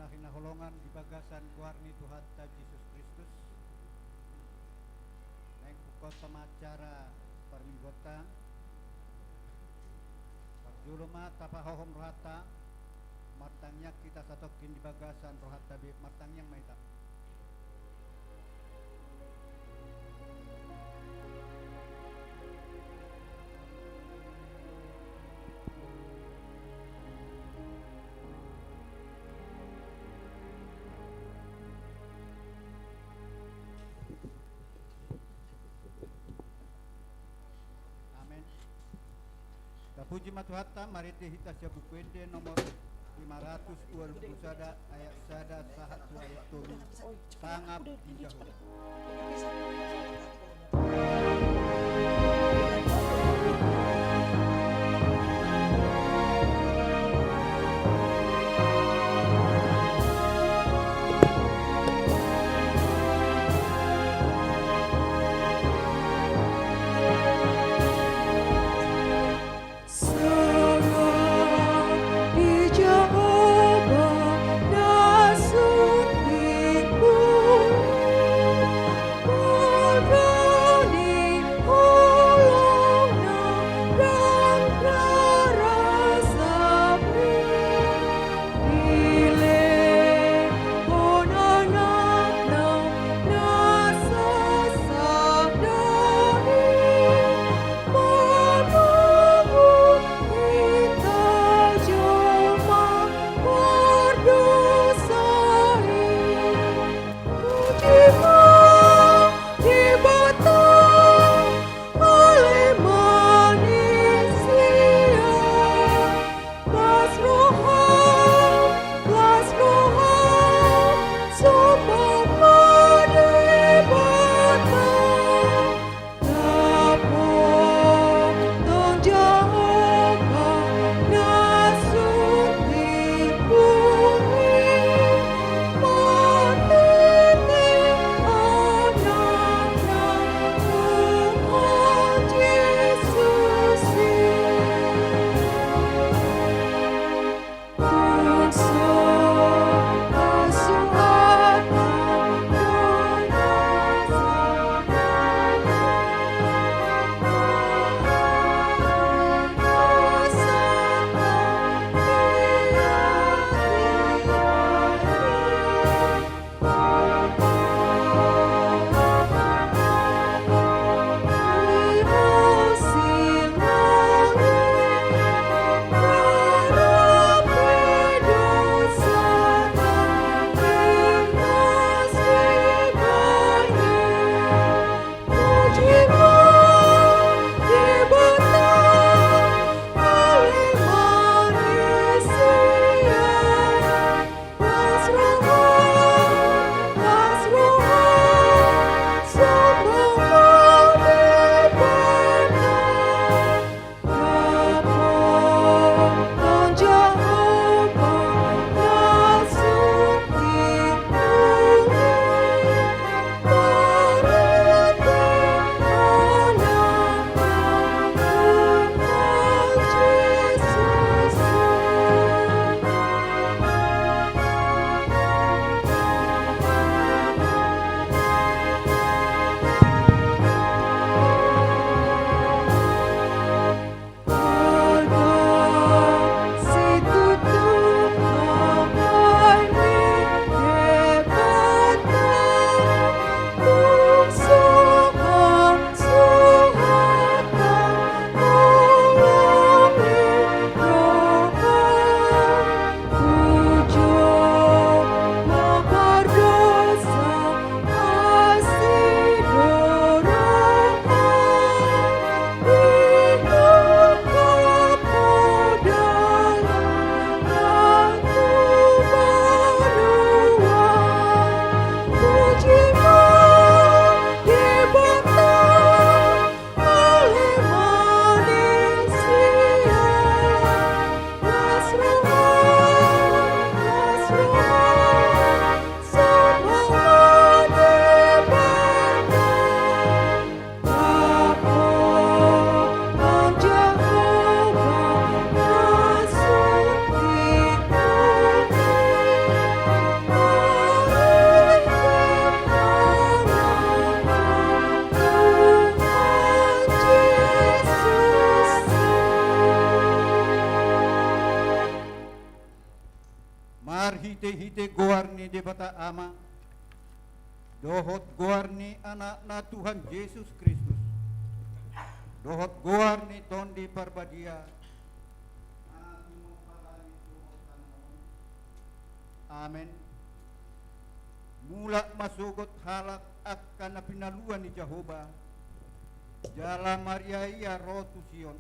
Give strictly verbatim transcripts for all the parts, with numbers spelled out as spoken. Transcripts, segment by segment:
Hinaholongan di bagasan goar ni Tuhanta Jesus Kristus, naeng pungkaonta ma acara parmingguonta. Parjolo ma tapahohom rohanta, martangiang hita satongkin di bagasan rohanta be, martangiang ma hita. Amen. Tapuji ma Tuhanta, marende hita sian Buku Ende nomor lima ratus dua puluh sada, ayat sada sahat tu ayat tolu. Sangap di Jahowa. Ama, dohot goar ni Anakna Tuhan Jesus Kristus, dohot goar ni Tondi Parbadia. Amen. Mulak ma sogot halak angka na pinalua ni Jahowa, jala mariaia ro tu Sion.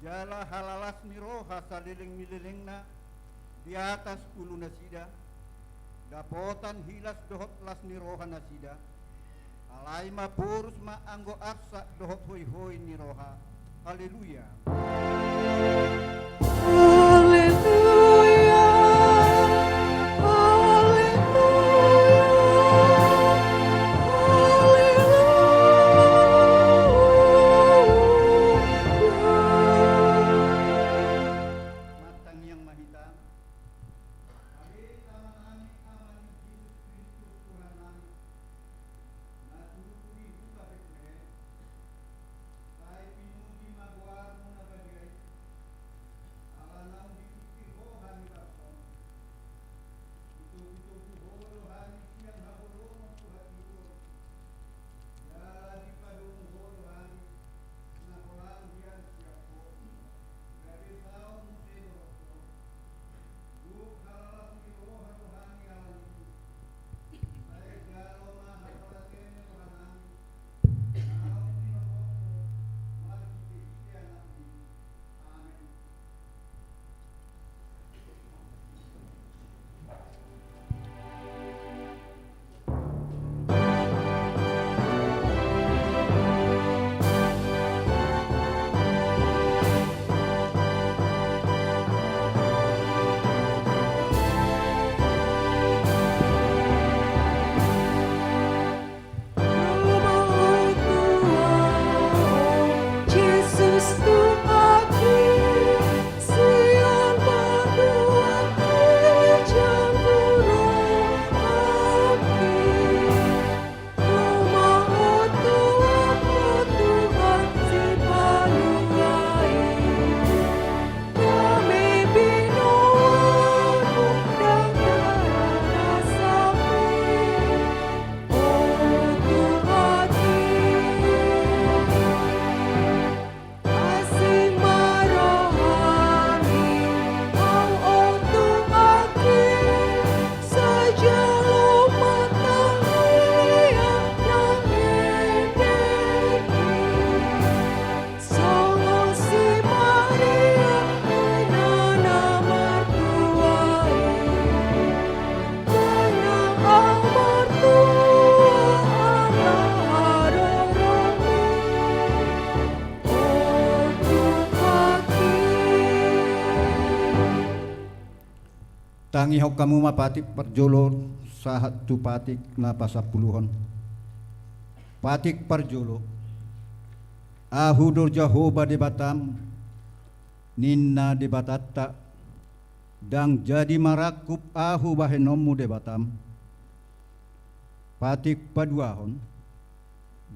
Jala halalas ni roha saleleng ni lelengna di atas ulunasida, dapotan hilas dohot las ni rohanasida. Alai maporus ma anggo arsak dohot hoihoi ni roha. Haleluya. Haleluya. Haleluya. Haleluya. Martangiang ma hita. Ale Amanami, Ama ni Jesus Kristus, Tuhannami, na tubu di huta Betlehem, sai pinuji ma goarmu na badia i, ala naung dipillit ho hami bangso on. Ditogutogu ho do hami sian haholomon tu hatiuron, jala dipadomu ho do hami na holan hian sian ho, gabe saut muse dohot ho. Gok halalas ni roha do hami ala ni i. Sai jalo ma haporseaon ni rohanami, naung tinobokmu marhitehite Anakmi. Amen. Tangihon hamu ma patik parjolo sahat tu patik na pasampuluhon. Patik parjolo. Ahu do Jahowa Debatam, ninna Debatanta, ndang jadi marangkup ahu bahenonmu Debatam. Patik paduahon.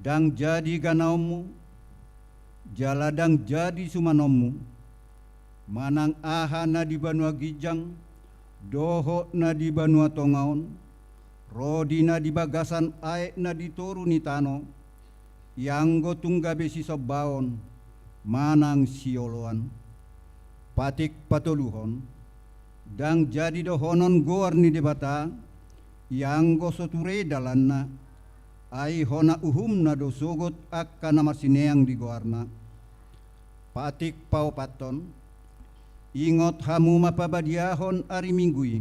Ndang jadi ganaonmu, jala ndang jadi sumanonmu, manang aha na di banua ginjang dohot na di banua tonga on, ro di na di bagasan aek na di toru ni tano, ianggo tung gabe sisombaon manang sioloan. Patik patoluhon. Ndang jadi dohonon goar ni Debata, ianggo so ture dalanna, ai hona uhumna do sogot angka na marsineang di goarna. Patik paopathon. Ingot hamu ma pabadiahon ari Minggu i.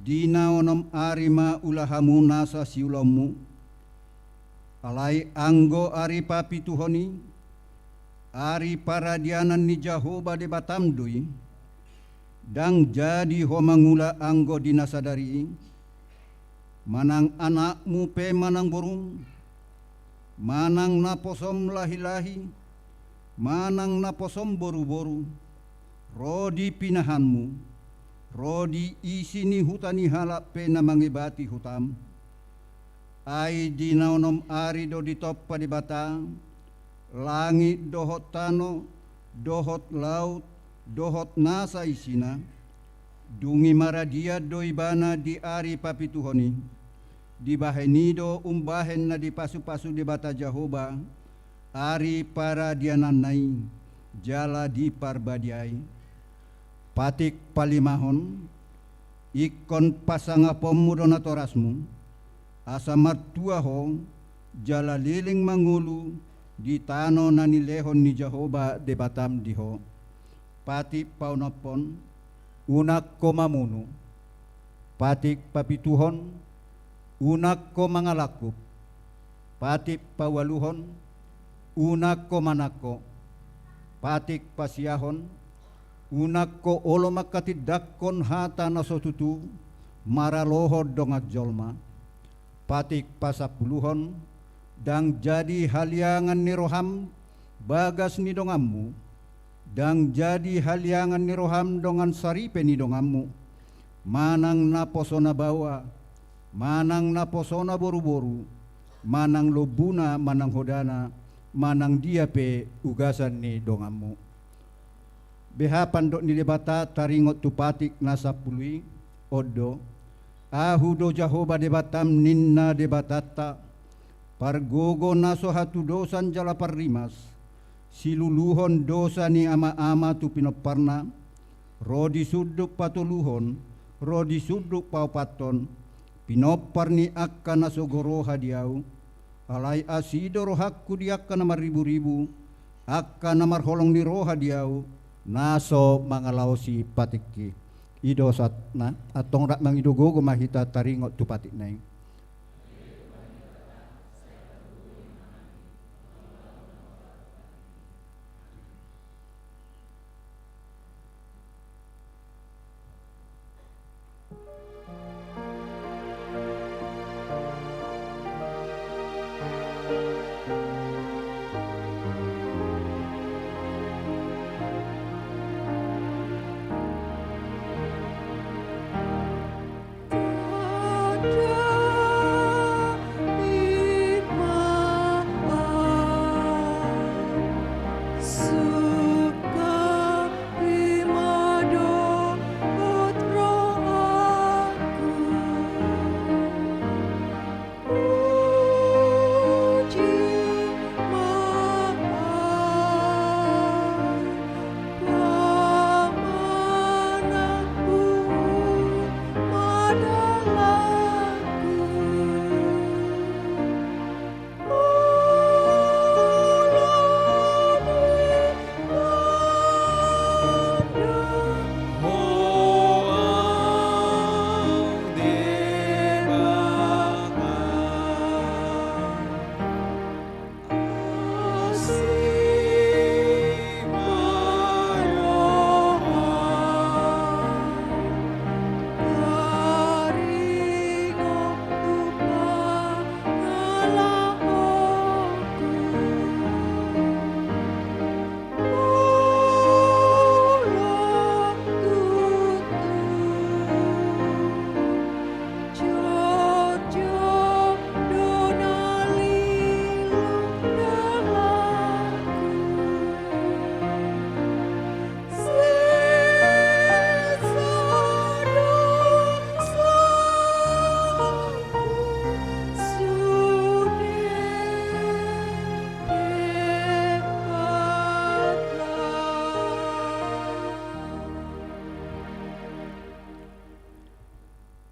Di na onom ari ma ula hamu nasa siulaonmu. Alai anggo ari papituhon i, ari paradianan ni Jahowa Debatam do i. Ndang jadi ho mangula anggo di na sadari i, manang anakmu pe manang borum, manang naposom lahilahi, manang naposom boruboru, ro di pinahanmu, ro di isi ni huta ni halak pe na mangebati hutam. Ai di na onom ari do ditompa Debata langit dohot tano, dohot laut, dohot nasa isina. Dung i maradian do ibana di ari papituhon i. Dibahen i do umbahen na dipasupasu Debata Jahowa ari paradiananna i jala diparbadiai. Patik palimahon, ingkon pasangaponmu do natorasmu, asa martua ho jala leleng mangolu di tano na nilehon ni Jahowa Debatam di ho. Patik paonomhon, unang ho mamunu. Patik papituhon, unang ho mangalangkup. Patik paualuhon, unang ho manangko. Patik pasiahon, unang ho olo manghatindanghon hata na so tutu maralohon dongan jolma. Patik pasampuluhon, ndang jadi haliangan ni roham bagas ni donganmu, ndang jadi haliangan ni roham dongan saripe ni donganmu, manang naposona baoa, manang naposona boruboru, manang lombuna manang hodana, manang dia pe ugasan ni donganmu. Beha pandok ni Debata taringot tu patik na sampulu i, on do: Ahu do Jahowa Debatam, ninna Debatanta, pargogo na so hatudosan jala parrimas, siluluhon dosa ni amaama tu pinomparna, ro di sundut patoluhon, ro di sundut paopathon, pinompar ni angka na so goroha di ahu. Alai asi do rohangku di angka na marriburibu, angka na marholong ni roha di ahu, na so mangalaosi patikki. I do sahatna. Antong rap mangido gogo ma hita taringot tu patikna i.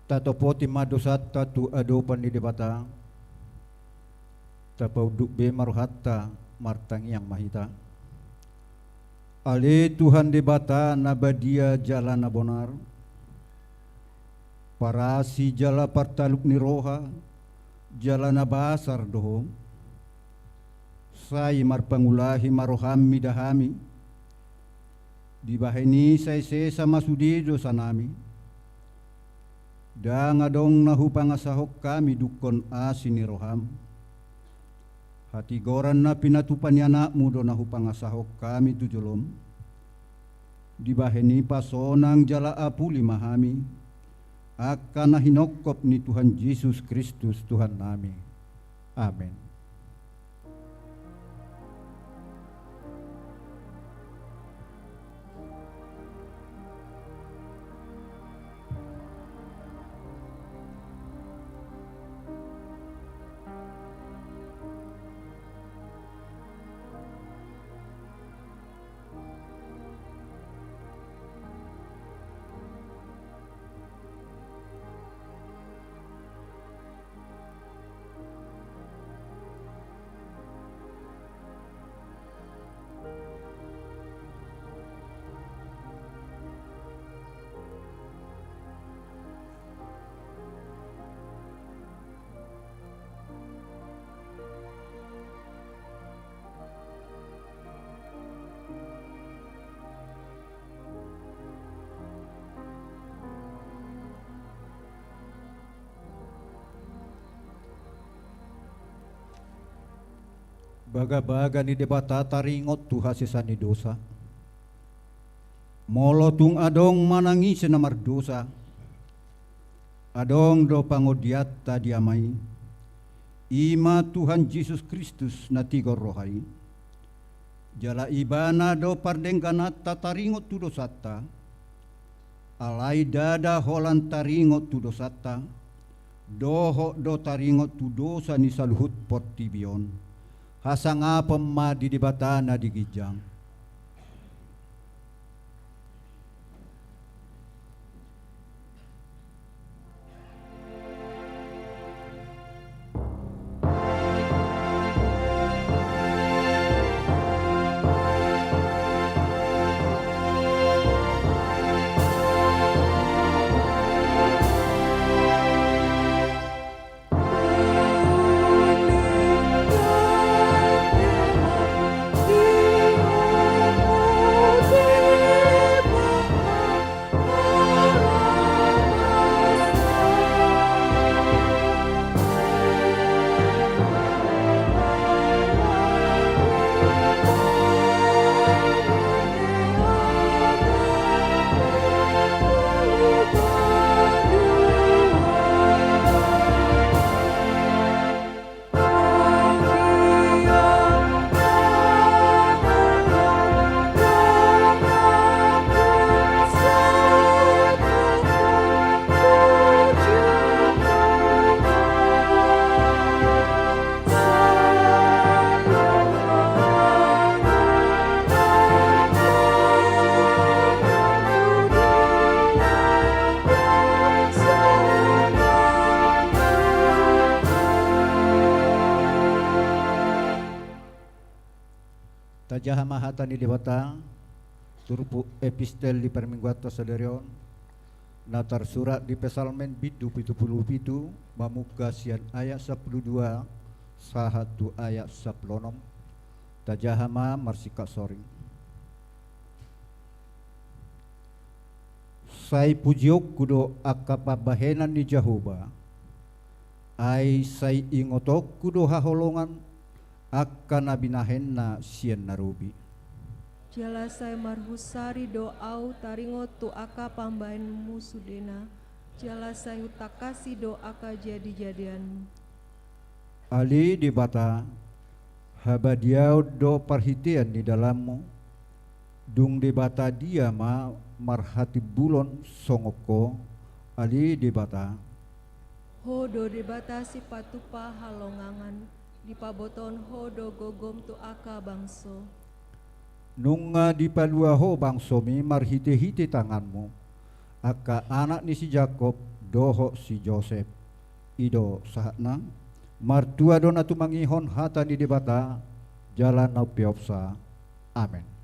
Tatopoti ma dosanta tu adopan ni Debata. Tapaunduk be ma rohanta, martangiang ma hita. Ale Tuhan Debata na badia jala na bonar, parasi jala partaluk ni roha, jala na basar do Ho. Sai marpangulahi ma roham mida hami. Dibahen i sai sesa ma sude dosanami. Ndang adong na hupangasahon hami dungkon asi ni roham. Hatigoran na pinatupa ni Anakmu do na hupangasahon hami tu jolom. Dibahen i pasonang jala apuli ma hami, angka na hinongkop ni Tuhan Jesus Kristus Tuhannami. Amen. Bagabaga ni Debata taringot tu hasesaan ni dosa. Molo tung adong manang ise na mardosa, adong do pangondianta di Ama i, i ma Tuhan Jesus Kristus na tigor roha i. Jala Ibana do pardenggananta taringot tu dosanta, alai ndada holan taringot tu dosanta, dohot do taringot tu dosa ni saluhut portibi on. Hasangapon ma di Debata na di ginjang. Tajaha ma hata ni Debata, turpuk epistel di parmingguanta sadari on, na tarsurat di Psalmen bindu pitu pulu pitu, mamungka sian ayat sampulu dua sahat tu ayat sampulu onom. Tajaha ma marsingkat soring. Sai pujionku do angka pambahenan ni Jahowa, ai sai ingotonku do haholongan angka na binahenna sian na robi. Jala sai marhunsari do ahu taringot tu angka pambahenmu sudena, jala sai hutangkasi do angka jadijadianmu. Ale Debata, habadiaon do parhitean ni dalanmu. Dung Debata dia ma marhatimbulon songon Ho, ale Debata? Ho do Debata sipatupa halongangan, dipabotohon Ho do gogom tu angka bangso. Nunga dipalua Ho bangsomi marhitehite tanganmu, angka anak ni si Jakob dohot si Josep. I do sahatna. Martua do na tumangihon hata ni Debata jala na umpeopsa. Amen.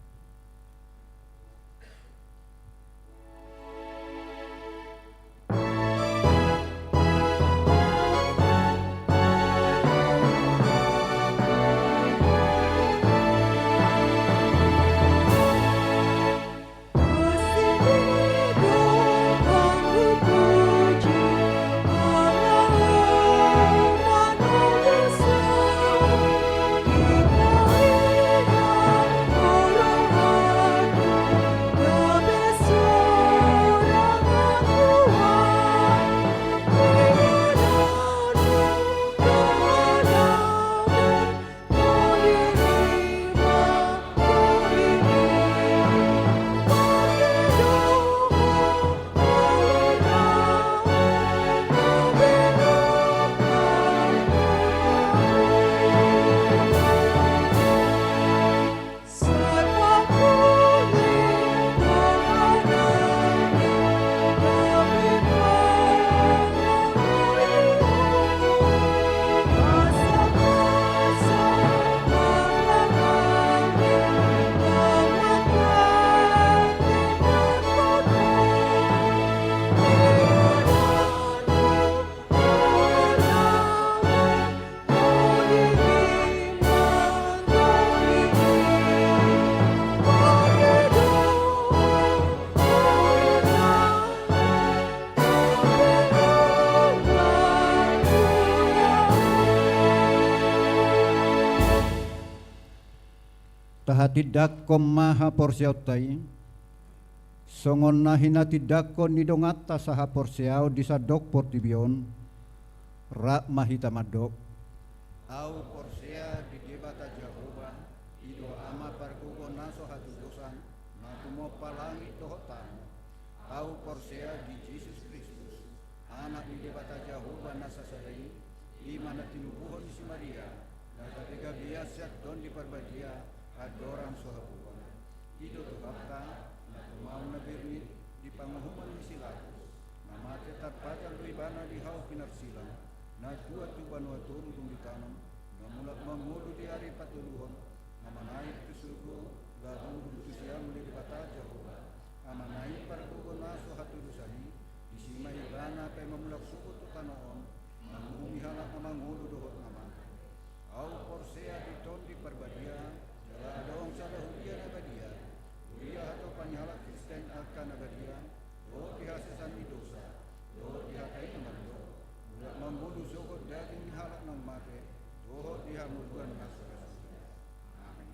Tahatindangkon ma haporseaonta i, songon na hinatindangkon ni donganta sahaporseaon di sandok portibi on, rap ma hita mandok. Ahu porsea di Debata Jahowa, i do Ama pargogo na so hatudosan, na tumompa langit dohot tano. Ahu porsea di Jesus Kristus, Anak ni Debata Jahowa na sasada i, i ma na tinubuhon ni si Maria, na gabe gabean sian Tondi Parbadia, andorang so habuan. I do Tuhanta, na tumaon na bernit di panguhuman ni si Pilatus, na mate tarpajal do ibana di hau pinarsilang, na tuat tu banua toru dung ditanom, na mulak mangolu di ari patoluhon, na manaek tu surgo, laho duduk tu siamun ni Debata Jahowa, Amanami pargogo na so hatudosan i, disi ma ibana pe mamulak sogot tu tano on, manguhumi halak na mangolu dohot na mate. Ahu porsea di Tondi Parbadia, jala adong sada huria na badia, huria hatopan ni halak Kristen angka na badia, dohot di hasesaan ni dosa, dohot di hata i na mandok, mulak mangolu sogot daging ni halak naung mate, dohot di hangoluan na so ra suda. Amen.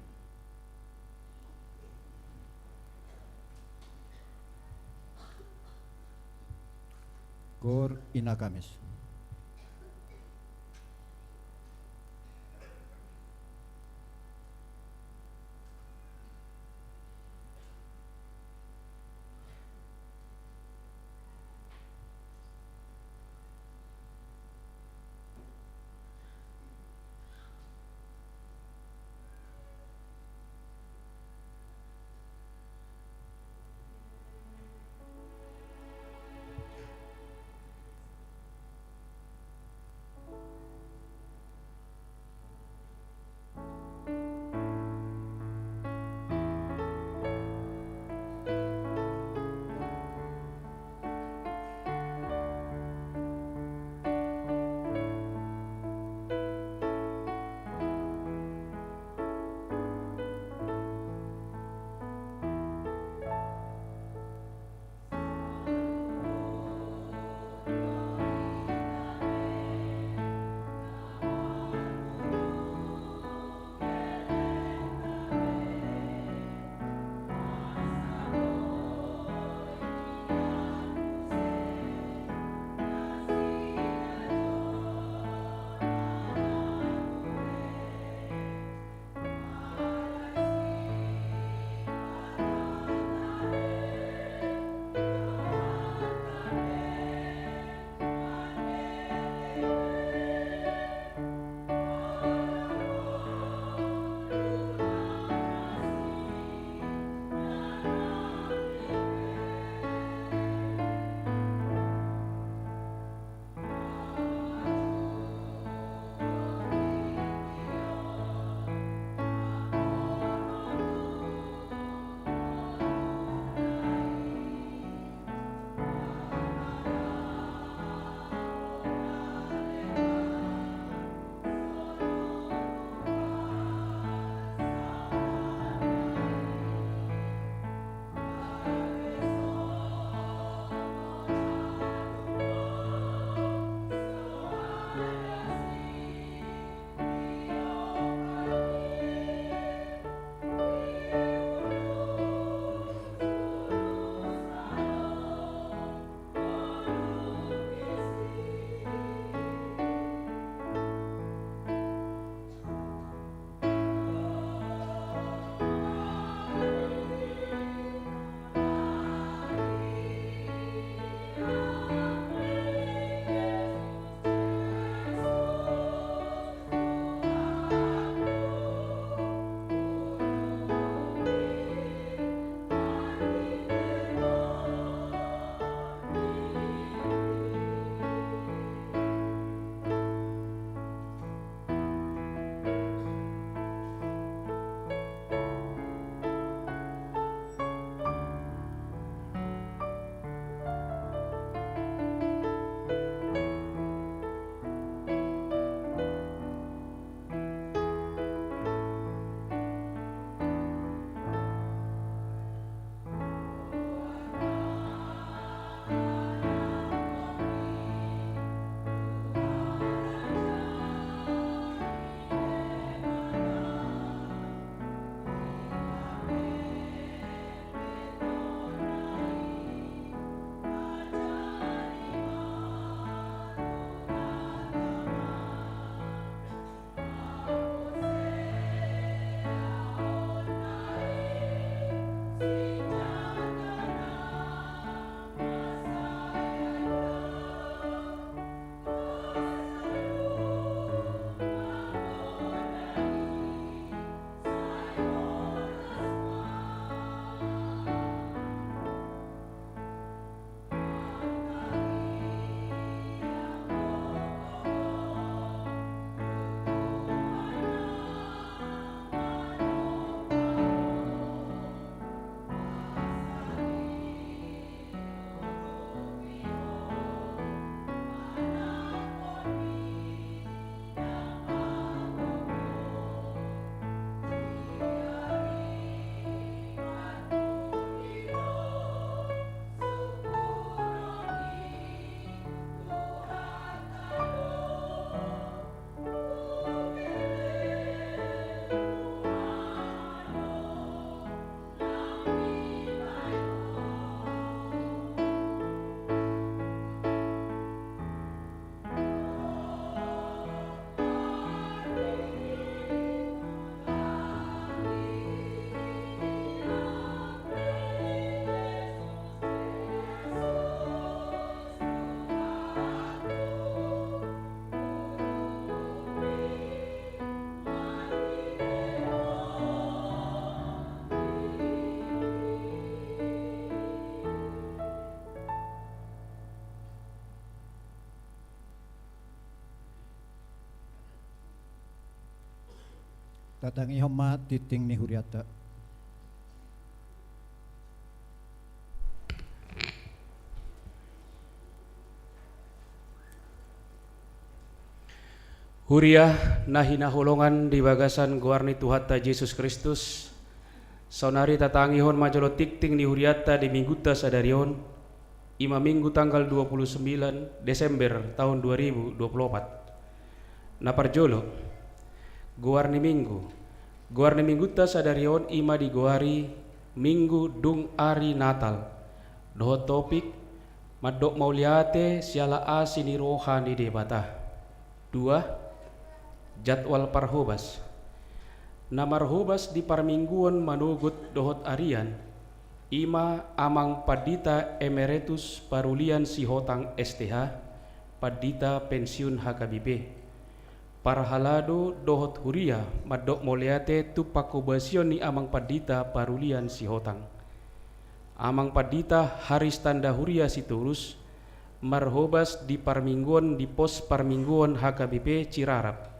Koor ina Kamis. Tatangihon ma tingting ni hurianta. Huria na hinaholongan di bagasan goar ni Tuhanta Jesus Kristus, saonari tatangihon ma jolo tingting ni hurianta di minggunta sadari on, i ma Minggu tanggal dua puluh sembilan Desember taon dua ribu dua puluh opat. Na parjolo, goar ni Minggu. Goar ni minggunta sadari on i ma digoari Minggu dung ari Natal, dohot topik, mandok mauliate siala asi ni roha ni Debata. Dua, jadwal parhobas. Na marhobas di parmingguon manogot dohot arian, i ma Amang Pandita Emeritus Parulian Sihotang S T H, Pandita pensiun H K B P. Parhalado dohot huria mandok mauliate tu panghobasion ni Amang Pandita Parulian Sihotang. Amang Pandita Haristanda Huria Sitorus, marhobas di parmingguon di pos parmingguon H K B P Cirarap,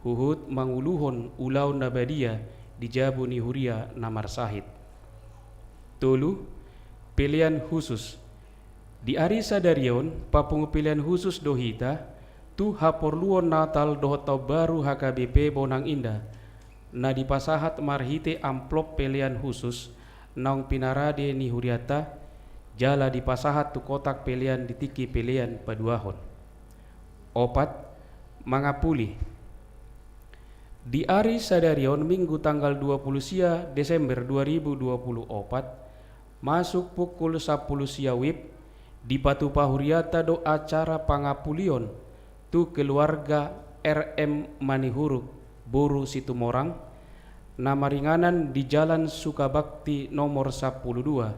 huhut manguluhon ulaon na badia di jabu ni huria na marsahit. Tolu, pelean husus. Di ari sadari on, papungu pelean husus do hita, tu haporluon Natal dohot Taon Baru H K B P Bonang Indah, na dipasahat marhite amplop pelean husus, naung pinarade ni hurianta, jala dipasahat tu kotak pelean di tingki pelean paduahon. Opat, mangapuli. Di ari sadari on Minggu tanggal dua puluh sia Desember dua ribu dua puluh opat, masuk pukul sampulu sia wib, dipatupa hurianta do acara pangapulion tu keluarga R M Manihuruk, boru Situmorang, na maringanan di Jalan Sukabakti nomor sampulu dua,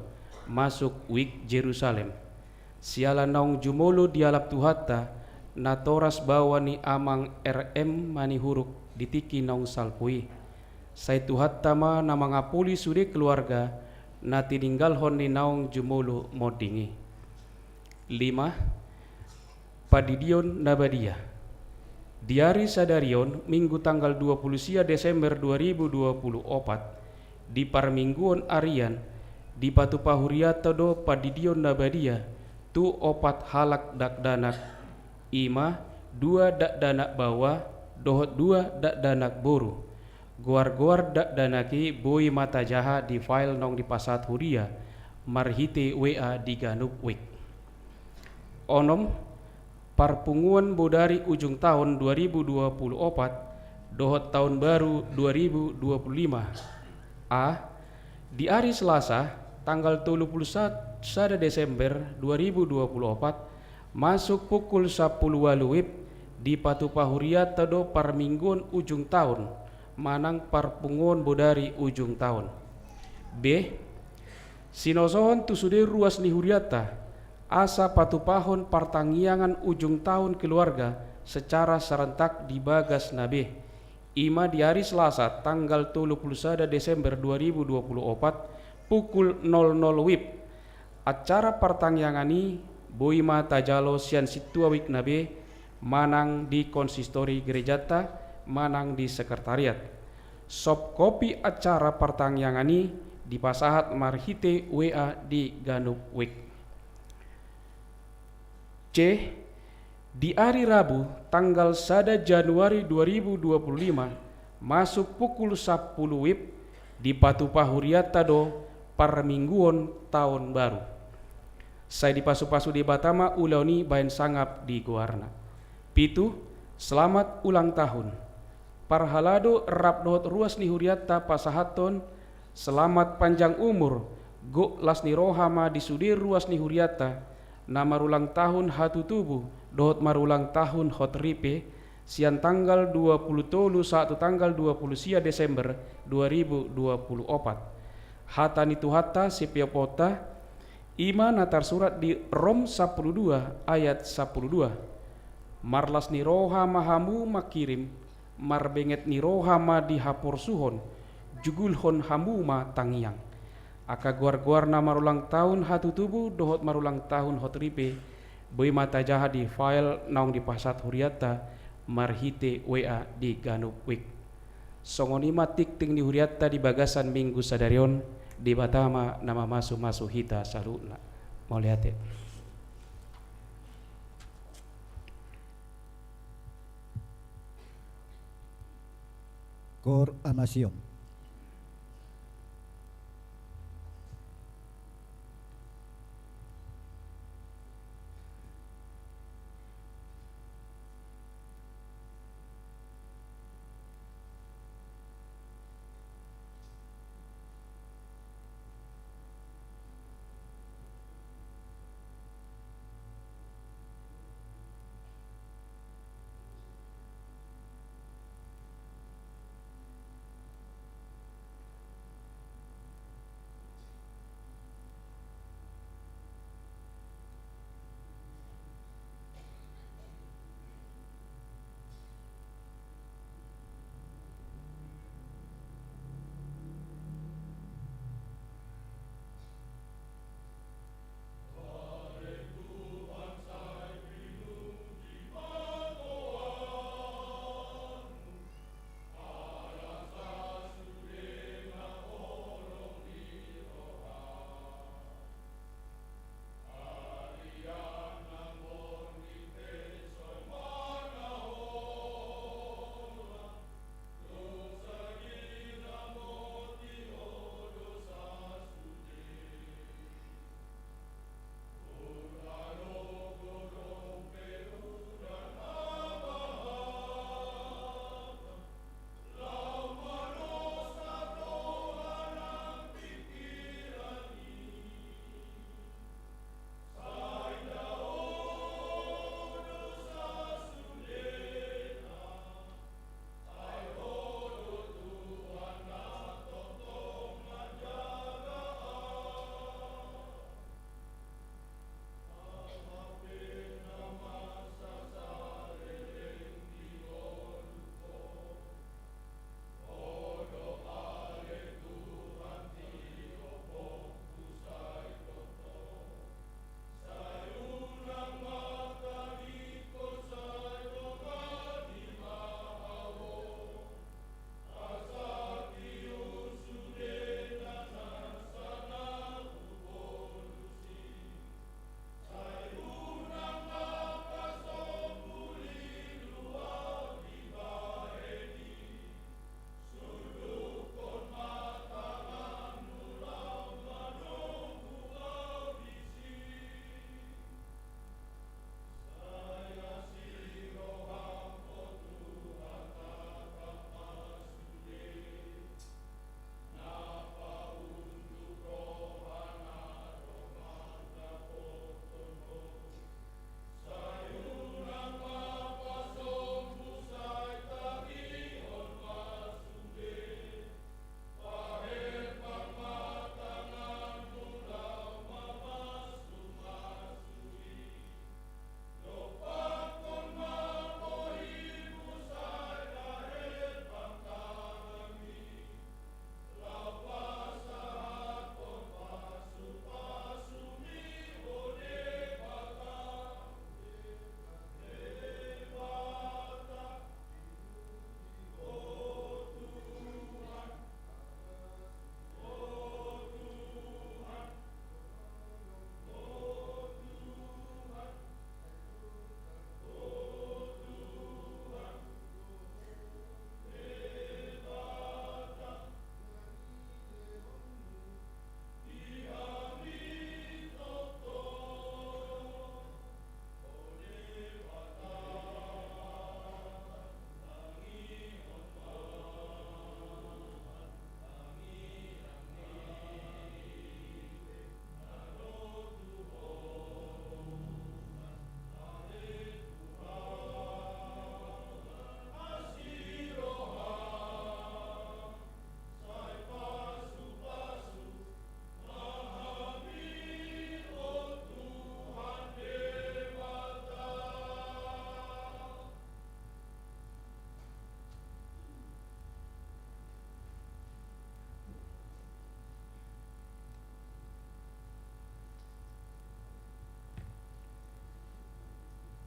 masuk wik Jerusalem. Siala naung jumolo dialap Tuhanta, natoras baoa ni Amang R M Manihuruk di tingki naung salpu i. Sai Tuhanta ma na mangapuli sude keluarga, na tininggalhon ni naung jumolo monding i. Lima, pandidion na badia. Di ari sadari on, Minggu tanggal dua puluh sia Desember dua ribu dua puluh opat, di parmingguon arian, dipatupa hurianta do pandidion na badia, tu opat halak dakdanak, i ma dua dakdanak baoa, dohot dua dakdanak boru. Goar-goar dakdanak i boi ma tajaha di file naung dipasahat huria, marhite W A di ganup wik. Onom, parpunguon bodari ujung taon dua ribu dua puluh opat, dohot taon baru dua ribu dua puluh lima. A, di ari Selasa, tanggal tolu puluh sada Desember dua ribu dua puluh opat, masuk pukul sampulu ualu wib, dipatupa hurianta do parmingguon ujung taon, manang parpunguon bodari ujung taon. B, sinosohon tu sude ruas ni hurianta, asa patupahon partangiangan ujung taon keluarga secara serentak di bagasna be. I ma di ari Selasa, tanggal tolu puluh sada Desember dua ribu dua puluh opat, pukul nol nol wib. Acara partangiangan i boi ma tajalo sian sintua wikna be, manang di konsistori gerejanta, manang di sekretariat. Soft copy acara partangiangan i dipasahat marhite W A di ganup wik. C, di ari Rabu, tanggal sada Januari dua ribu dua puluh lima, masuk pukul sampulu wib, dipatupa hurianta do parmingguon taon baru. Sai dipasupasu Debata ma ulaon i bahen sangap di goarna. Pitu, selamat ulang tahun. Parhalado rap dohot ruas ni hurianta pasahathon, selamat panjang umur, gok las ni roha ma di sude ruas ni hurianta, na marulang tahun hatutubu, dohot marulang tahun hot ripe, sian tanggal dua puluh tolu sahat tu tanggal dua puluh sia Desember dua ribu dua puluh opat. Hata ni Tuhanta, sipeoponta, i ma na tarsurat di Rom sampulu dua ayat sampulu dua. Marlas ni roha ma hamu mangkirim, marbenget ni roha ma di haporsuhon, jugulhon hamu ma tangiang. Angka goar-goar na marulang tahun hatutubu dohot marulang tahun hot ripe, boi ma tajaha di file naung dipasahat hurianta marhite W A di ganup wik. Songon i ma tingting ni hurianta di bagasan Minggu sadari on, Debata ma na mamasumasu hita saluhutna. Mauliate. Cor Amasion.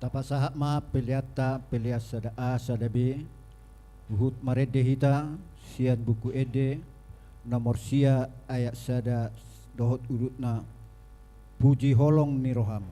Tapasahat ma peleanta, pelean sada A, sada B, Huhut marende hita sian Buku Ende nomor sia ayat sada dohot udutna. Puji holong ni roham.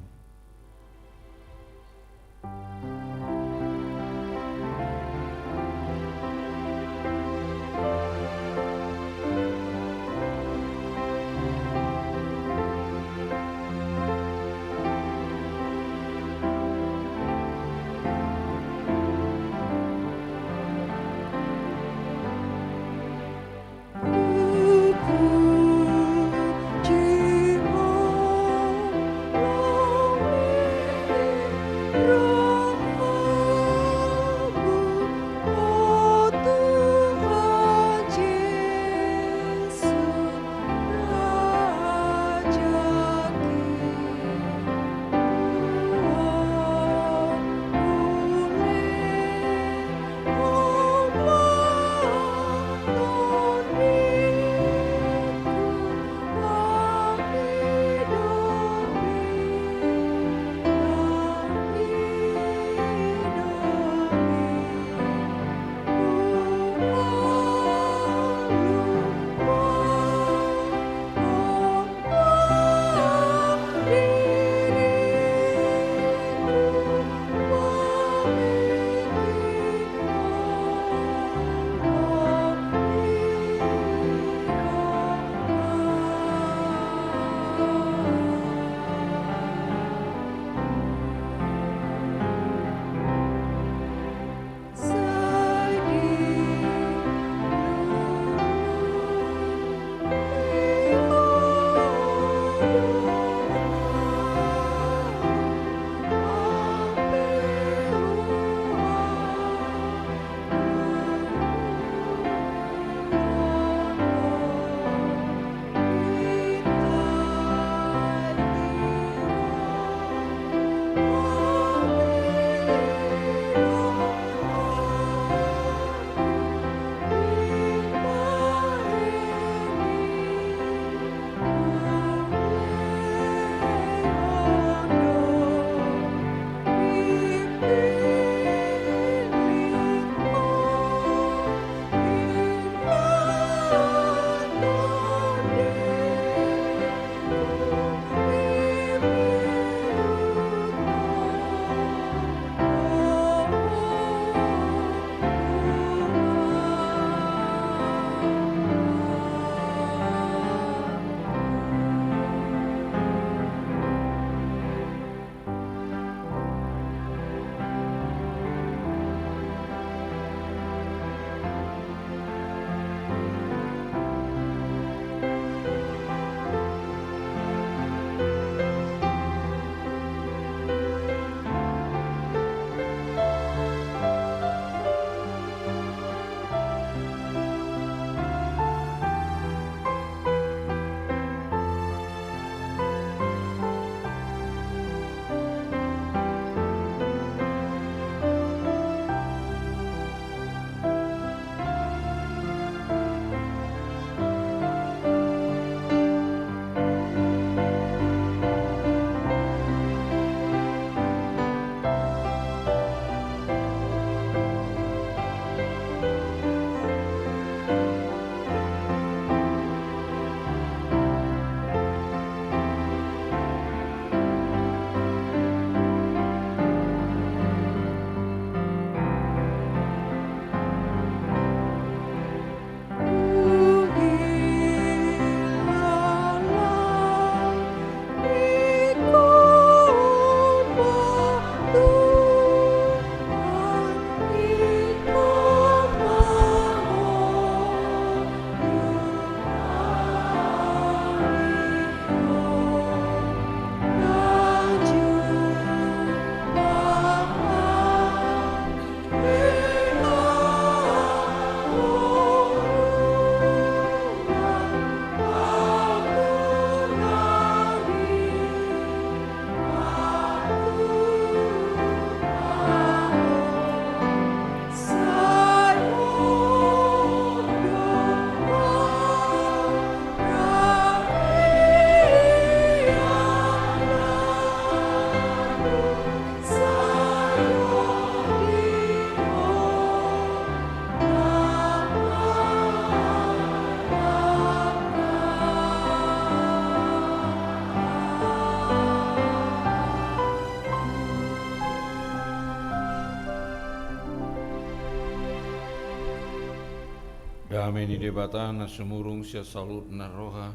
Dame ni Debata na sumurung sian saluhut na roha,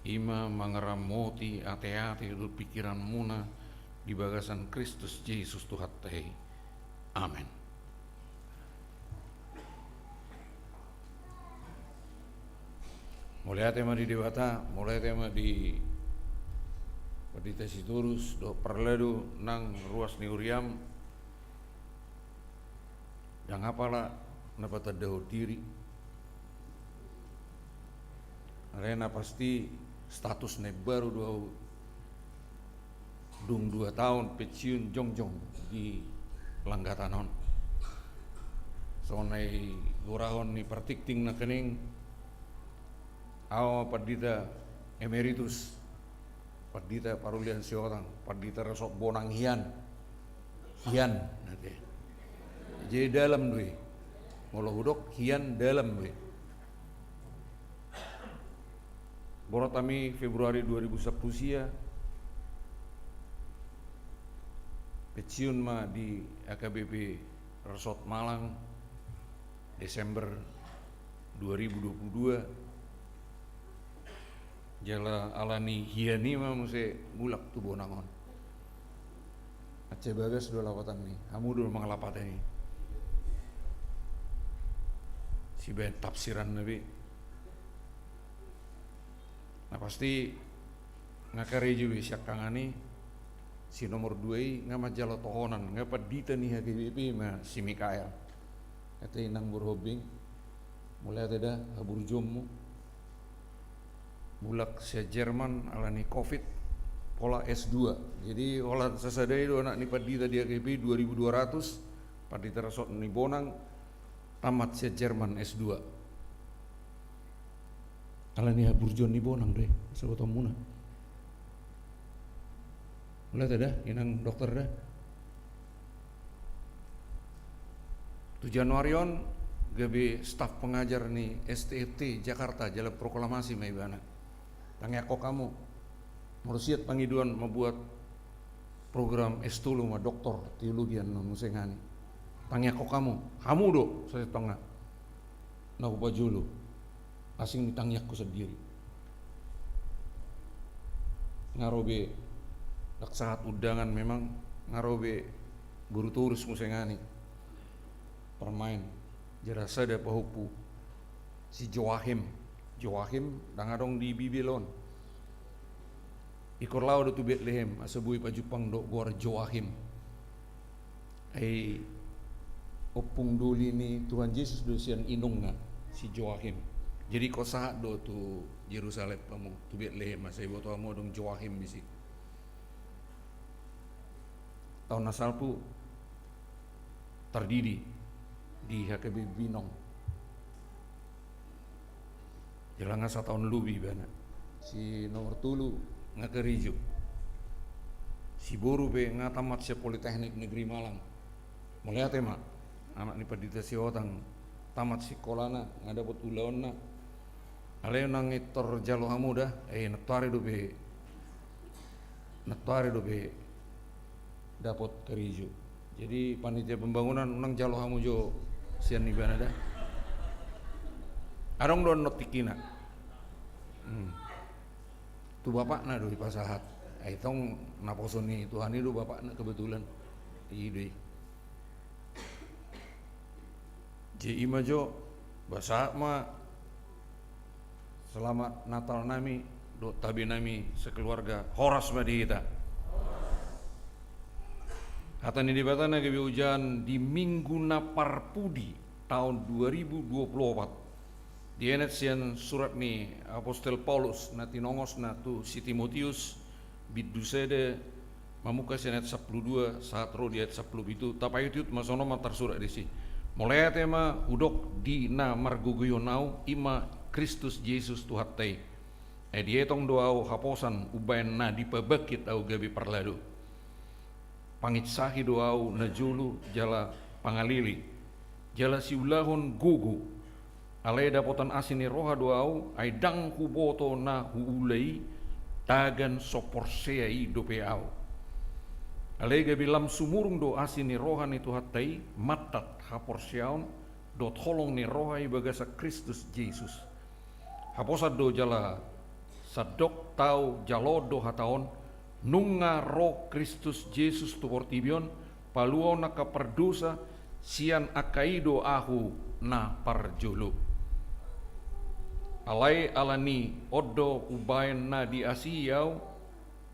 i ma mangaramoti ateate dohot pingkiranmuna di bagasan Kristus Jesus Tuhanta i. Amen. Mauliate ma di Debata, mauliate ma di Pandita Sitorus dohot Parlado nang ruas ni huriam. Ndang apala na patandahon diri. Alai na pasti status na imbaru do ahu, dung dua taon pensiun jongjong di langgatan on. Songon na igorahon ni partingting nangkining, ahu ma pandita emeritus, pandita parulian siotang, pandita resort Bonang hian. Hian, na te. Jadi dalam do i. Molo hudok hian dalam do i. Borhat hami Februari dua ribu sampulu sia, pensiun ma di H K B P Resort Malang, Desember dua ribu dua puluh dua. Jala ala ni hian i ma muse mulak tu Bonang on. Mansai bagas do lapatanna i, hamu do mangalapati i. Sibaen tafsiranna be. Na pasti nga karejo be siangkangan i, si nomor dua i nga manjalo tohonan, nga pandita ni H K B P ma si Mikael. Ate inang borhombing, mauliate da haburjuonmu. Mulak sian Jerman ala ni covid, pola S dua. Jadi holan sasada i do anak ni pandita di H K B P dua ribu dua ratus, pandita resort ni Bonang, tamat sian Jerman S dua. Ala ni haburjuon ni Bonang do i, sabotonmuna. Mauliate da, inang dokter da. Tu Januari on, gabe staf pengajar ni S T F T Jakarta, jala proklamasi ma ibana. Tangiangkon hamu, molo siat pangidoan mambuat program S tolu ma doktor teologi annon muse ngani. Tangiangkon hamu, hamu do sasintongna na hupajolo. Asing ni tangiangku sandiri. Nga ro be, ndang sahat undangan memang, nga ro be boru torus muse ngani. Permain, jala sada pahompu, si Joachim. Joachim ndang adong di Bibel on. Ingkon laho do tu Betlehem asa boi pajumpang dohot goar Joachim. Ai ompung doli ni Tuhan Jesus do sian inongna, si Joachim. Jadi ingkon sahat do tu Jerusalem hamu, tu Betlehem, asa diboto hamu adong Joachim disi. Taon na salpu tardidi di H K B Binong. Jala nga sataon lobi ibana. Si nomor tolu nga karejo. Si boru pe nga tamat sian Politeknik Negeri Malang. Mauliate ma, anak ni pandita siotang, tamat sikolana, nga dapot ulaonna. Alai unang intor jalo hamu da, eh, nantoari dope, nantoari dope dapot karejo. Jadi panitia pembangunan unang jalo hamu jo sian ibana da. Adong do annon tingkina. Hmm. Tu bapakna do dipasahat. Ai tong naposo ni Tuhan i do bapakna kebetulan. I do i. Jadi ima jo, ba sahat ma selamat Natal nami dohot tabe nami sekeluarga, horas ma di hita. Hata ni Debata na gabe hujahon di Minggu na parpudi taon dua ribu dua puluh opat. Dienet sian surat ni apostel Paulus na tinongosna tu si Timoteus, bindu sada, mamungka sian ayat sampulu dua sahat ro di ayat sampulu pitu, tapaihutihut ma songon on ma tarsurat disi. Mauliate ma hudok di na margogoihon ahu, i ma Kristus Jesus Tuhanta i. Ai dietong do ahu haposan umbahen na dipabangkit ahu gabe parlado. Panginsahi do ahu najolo jala pangalele, jala siulahon gogo. Alai dapotan asi ni roha do ahu, ai ndang huboto na huula i, tagan so porsea i dope ahu. Alai gabe lam sumurung do asi ni roha ni Tuhanta i, mantat haporseaon, dohot holong ni roha i bagasan Kristus Jesus. Haposan do jala sandok taon jaloon do hata on, nunga ro Kristus Jesus tu portibi on, paluaon angka pardosa, sian angka i do ahu na parjolo. Alai ala ni on do umbahen na diasihi ahu,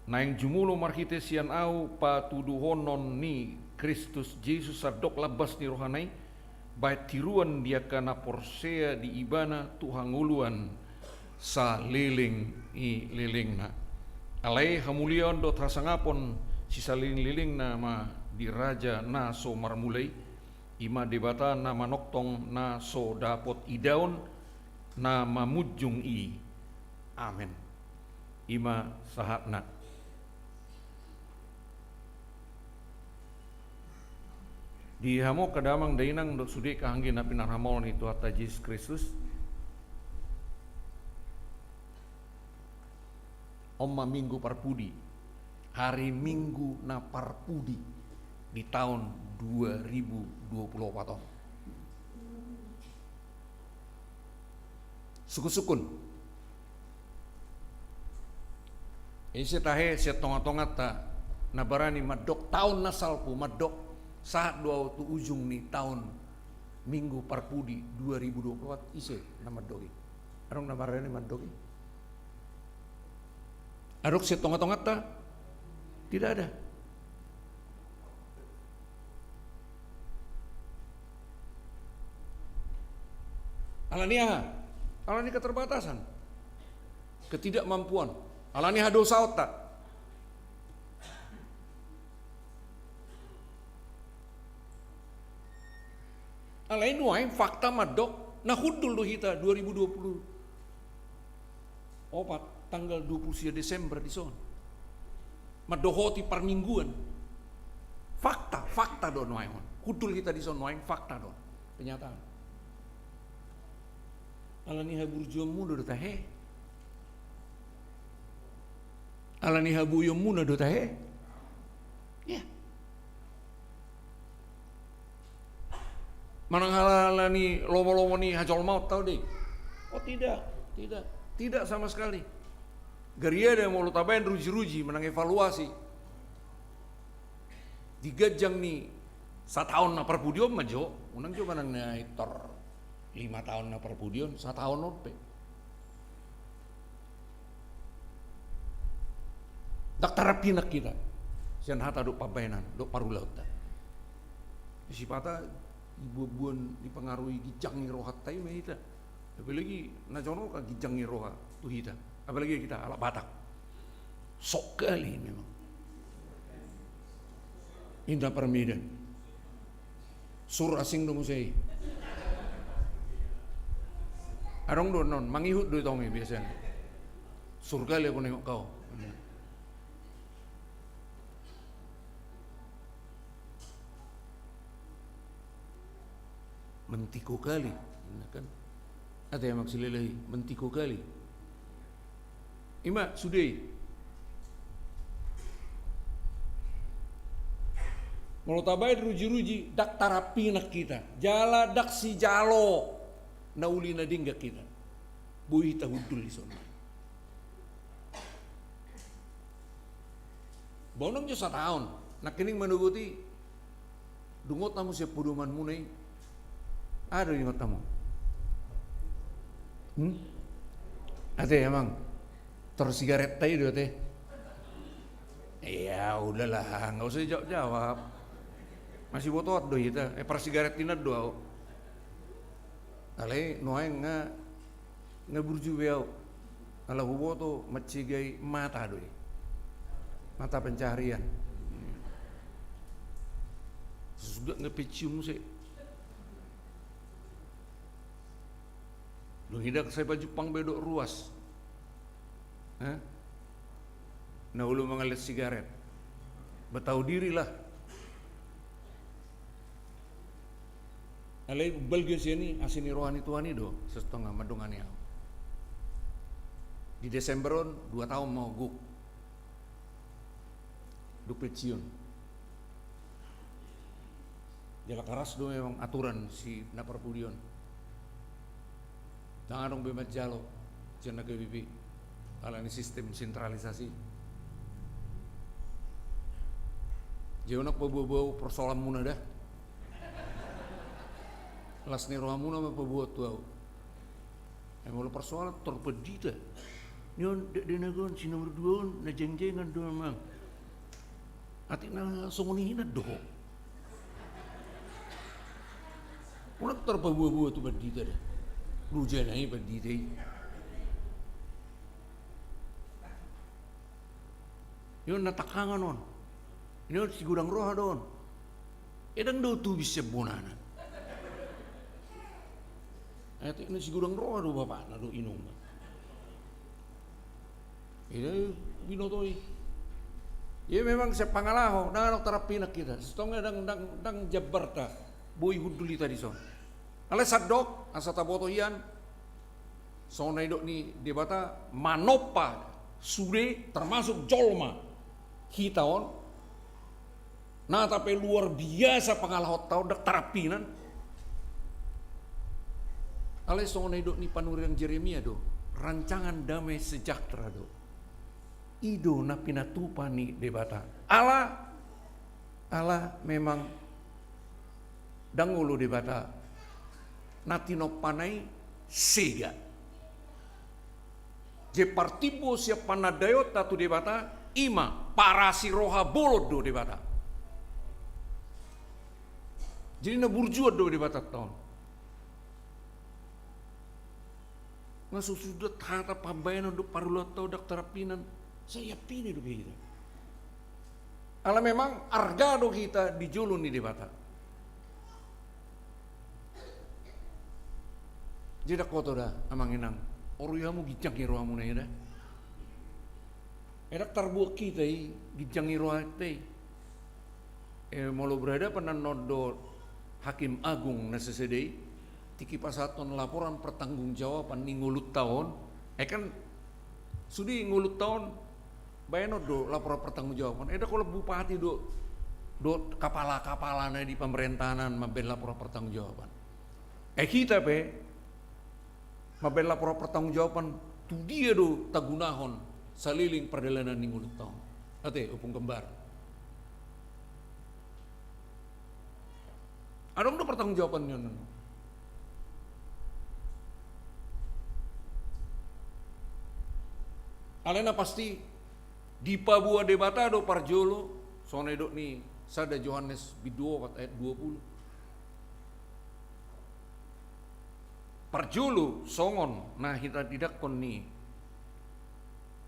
naeng jumolo marhite sian ahu patuduhonon ni Kristus Jesus sandok lambas ni rohana i, bahen tiruan di angka na porsea di ibana tu hangoluan saleleng ni lelengna. Alai hamuliaon dohot hasangapon sisaleleng ni lelengna ma di Raja na so marmula i, i ma Debata na manongtong na so dapot idaon na mamunjung i. Amen. I ma sahatna. Di hamu angka damang dainang dohot sude angka anggi na pinarhamaol ni Tuhanta Jesus Kristus. On ma Minggu Parpudi, hari Minggu na parpudi di taon dua ribu dua puluh opat on. Sungkunsungkun. Ise tahe sian tongatonganta na barani mandok taon na salpu, mandok sahat do ahu tu ujung ni taon Minggu Parpudi dua ribu dua puluh opat, ise na mandok i? Adong na barani mandok i? Adong sian tongatonganta? Tidak ada. Ala ni aha? Ala ni keterbatasan, ketidakmampuan, ala ni hadosaonta. Alai nuaeng fakta mandok na hundul do hita dua ribu dua puluh opat tanggal dua puluh sia Desember dison mandohoti parmingguan. Fakta, fakta do nuaeng on. Hundul hita dison nuaeng, fakta do. Kenyataan. Ala ni haburjuonmuna do tahe. Ala ni haboionmuna do tahe. Iya. Manang ala ni lomolomo ni hajolmaon tahe do i? Oh, tidak, tidak, tidak sama sekali. Gariada molo tabaen rujiruji manang evaluasi di ganjang ni sataon na parpudi on ma jo, unang jo manang na pintor lima taon na parpudi on, sataon on pe. Ndang tarampinan hita sian hata dohot pambahenan dohot parulaonta. Sipata dibuanbuan, dipangaruhi ginjang ni rohanta i ma hita. Apalagi na jonok kan ginjang ni roha tu hita. Apalagi hita halak Batak. Sok kali memang. Inda parmedan. Sur asing do muse i. Adong do non, mangihut do i tong i biasana. Sur kali aku nengok kau. Mentiko kali, kan? Ate, Amak Silalahi, mentiko kali. I ma sude i. Molo tabaen rujiruji, ndang tarampinan hita. Jala ndang sijalo na uli na denggan hita. Boi hita hundul dison. Ba unang jo sataon, nangkining manogot i, dung hot hamu sian podomanmuna i, aha do ingot hamu? Hmm? Ate, Amang, tor sigaretta i do ate. Iya, udahlah, nggak usah jawab-jawab. Masibotoan do hita, eh, parsigaret hinan do ahu. Alai nuaeng nga, nga burju be ahu. Ala huboto mansegani mata do i. Mata pencaharian. Sudah nga pensiun muse. Dung i ndang sai pajumpang be dohot ruas. Hah? Na olo mangalehon sigaret. Ba tahu dirilah. Alai balga sian i, asi ni roha ni Tuhan i do, sasintongna mandongani ahu. Di Desember on, dua taon ma ahu gok. Dung pensiun. Jala karas do memang aturan si na parpudi on. Ndang adong be manjalo sian na gabe be alani sistem sentralisasi. Jadi unang paboa-boa persoalanmuna da. Las ni rohamuna ma paboa tu au. Ai molo persoalan tor pandita. Ni on dakdanak on si nomor dua on na jengjengan do amang. Atik na songon i hinan do. Unang tor paboa-boa tu pandita da. Rujana i pandita i. Ni on na tangkangan on. Ni on sigodang roha do on. Ndang do tubis sian bonana. Atik na sigodang roha do bapakna do inongna. Ida binoto i. Ia memang sian pangalaho ndang adong tarampinan hita. Sitongna ndang, ndang, ndang jambarta boi hundul hita dison. Alai sandok asa taboto hian. Songon na nidok ni Debata, manompa sude termasuk jolma hita on. Na tape luar biasa pangalahonta on, ndang tarampinan. Alai songon na nidok ni panurirang Jeremia do, rancangan damai sejahtera do. I do na pinatupa ni Debata. Ala, ala memang ndang olo Debata na tinompana i sega. Jadi partimbo sian panandaion tu Debata, i ma parasi roha bolon do Debata. Jadi na burjuan do Debata taon. Nga so suda hata pambahenan do parulaon tau ndang tarampinan, sai ampini do be hita. Ala memang arga do hita di jolo ni Debata. Jadi ndang hoto da amang inang, orui hamu ginjang ni rohamuna i da. Ndang tarbuat hita i ginjang ni rohanta i. E, molo berhadapan annon do Hakim Agung na sasada i, tingki pasahathon laporan pertanggungjawaban ni ngolunta on, e kan sude ngolunta on bahenon do laporan pertanggungjawaban. E ndang holan bupati do, do kapala-kapala na di pemerintahan mambahen laporan pertanggungjawaban. E hita pe mambahen laporan pertanggungjawaban tu dia do tagunahon saleleng pardalanan ni ngolunta on. Ate, Ompung Kembar. Adong do pertanggungjawaban ni on. Alai na pasti dipaboa Debata do parjolo, songon na nidok ni sada Johannes bindu opat ayat dua puluh. Parjolo songon na hita didakkon ni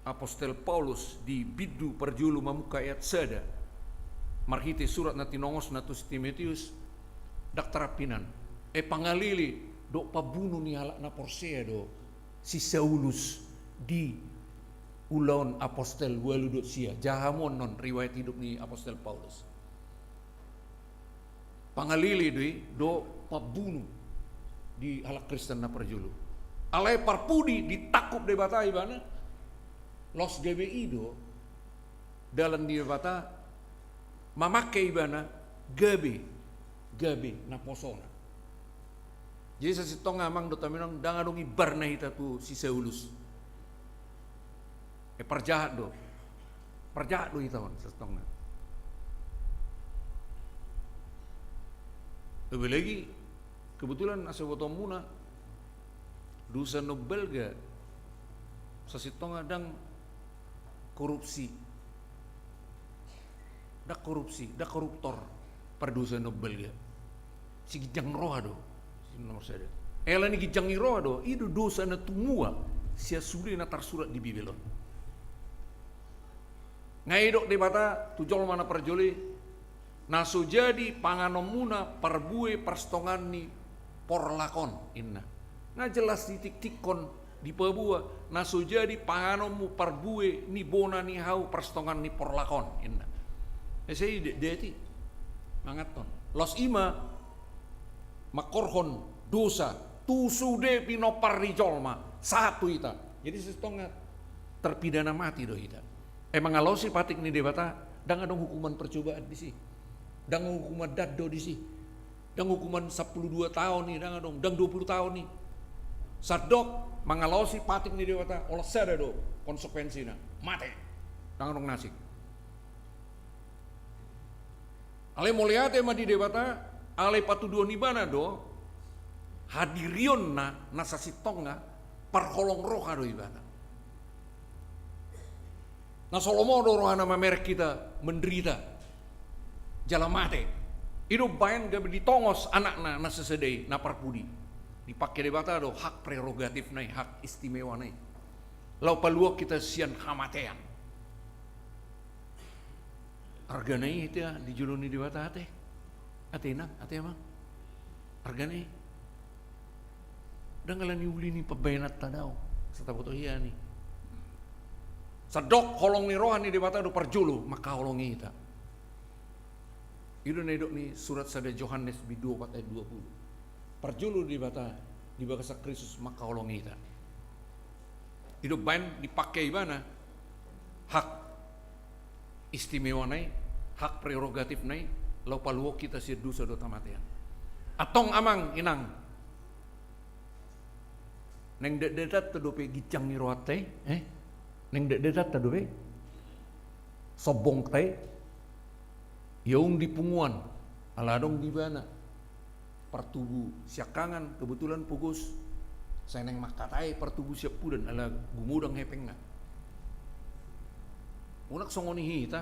apostel Paulus di bindu parjolo mamungka ayat sada, marhite surat na tinongosna tu si Timoteus, ndang tarampinan. E, pangalele dohot pambunu ni halak na porsea do si Saulus di Ulaon Apostel ualu dohot sia. Jaha hamu annon riwayat hidup ni apostel Paulus. Pangalele do i dohot pambunu di halak Kristen na parjolo. Alai parpudi ditangkup Debata ibana, laos gabe i do dalan ni Debata mamangke ibana gabe, gabe naposona. Jadi sasintongna amang dohot inang, ndang adong imbarna hita tu si Saulus. E, parjahat do. Parjahat do hita on sasintongna. Apalagi kebetulan asa botoonmuna, dosa na umbalga sasintongna ndang korupsi. Ndang korupsi, ndang koruptor, pardosa na umbalga. Si ginjang roha do, si nomor sada. E, alani ginjang ni roha do, i do dosa na tumua sian sude na tarsurat di Bibel on. Nga didok Debata tu jolma na parjolo i, na so jadi panganonmuna parbue parsitongaan ni porlak on, inna. Nga jelas ditiktikkon, dipaboa, na so jadi panganonmu parbue ni bona ni hau parsitongaan ni porlak on, inna. Ese i de-, deti manganhon. Laos i ma mangkorhon dosa tu sude pinompar ni jolma sahat tu hita. Jadi sasintongna terpidana mati do hita. E, mangalaosi patik ni Debata, ndang adong hukuman percobaan disi. Ndang hukuman dando disi. Ndang hukuman sampulu dua taon i, ndang adong, ndang dua pulu taon i. Sandok mangalaosi patik ni Debata, holan sada do konsekuensina, mate. Ndang adong na asing. Alai mauliate ma di Debata, alai patuduhon ibana do hadirionna na sasintongna, parholong roha do ibana. Na so lomo do rohana mamereng hita menderita jala mate. I do umbaen gabe ditongos Anakna na sasada i, na parpudi. Dipangke Debata do hak prerogatifna i, hak istimewana i, laho paluahon hita sian hamatean. Argana i, ate, di jolo ni Debata, ate. Ate, Inang, ate, Amang. Argana i. Ndang alani uli ni pambahenanta do au, sataboto hian i. Sandok holong ni roha ni Debata do parjolo mangkaholongi hita. I do na nidok ni surat sada Johannes bindu opat ayat dua pulu. Parjolo Debata di bagasan Kristus mangkaholongi hita. I do umbaen dipangke ibana hak istimewana i, hak prerogatifna i, laho paluahon hita sian dosa dohot hamatean. Antong, Amang, Inang, naeng datdatanta dope ginjang ni rohanta i, eh? Naeng datdatanta dope sombongta i. Ia ung di punguan, ala adong di ibana partubu siangkangan, kebetulan pogos. Sai naeng mangkatai partubu siampudan, ala gumodang hepengna. Unang songon i hita.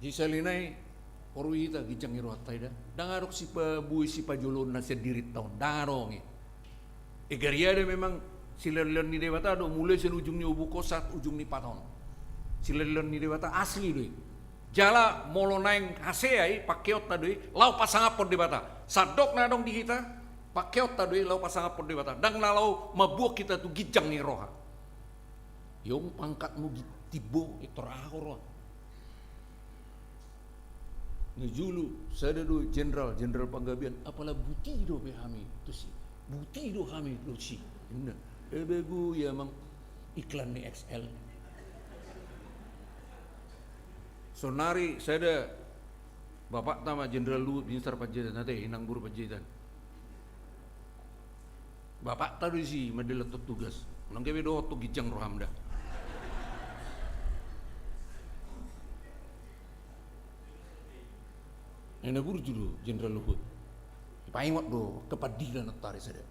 Jadi sahali nai porlu hita ginjang ni rohanta i da. Ndang adong sipabue sipajoloon na sian dirinta on, ndang adong i. Egar i ada memang silehonlehon ni Debata do mulai sian ujung ni ombuk on sahat ujung ni pat on. Silehonlehon ni Debata asli do i. Jala molo naeng hasea i, pangkeonta do i laho pasangaphon Debata. Sandok na adong di hita, pangkeonta do i laho pasangaphon Debata. Ndang na laho mambuat hita tu ginjang ni roha. Ia ung pangkatmu gi-, timbo, pintor ahu roha. Na jolo sada do jenderal, Jenderal Panggabean, apala buti dope hami tusi. Buti do hami tusi. Inna. E begu ia mang iklan ni X L. Sonari sada bapakta ma Jenderal Luhut Binsar Panjaitan, ate, Inang Boru Panjaitan. Bapakta do disi mandalankon tugas. Unang gabe dohot tu ginjang roham da. Ai na burju do Jenderal Luhut. Paingot do kepandiran nantoari sada.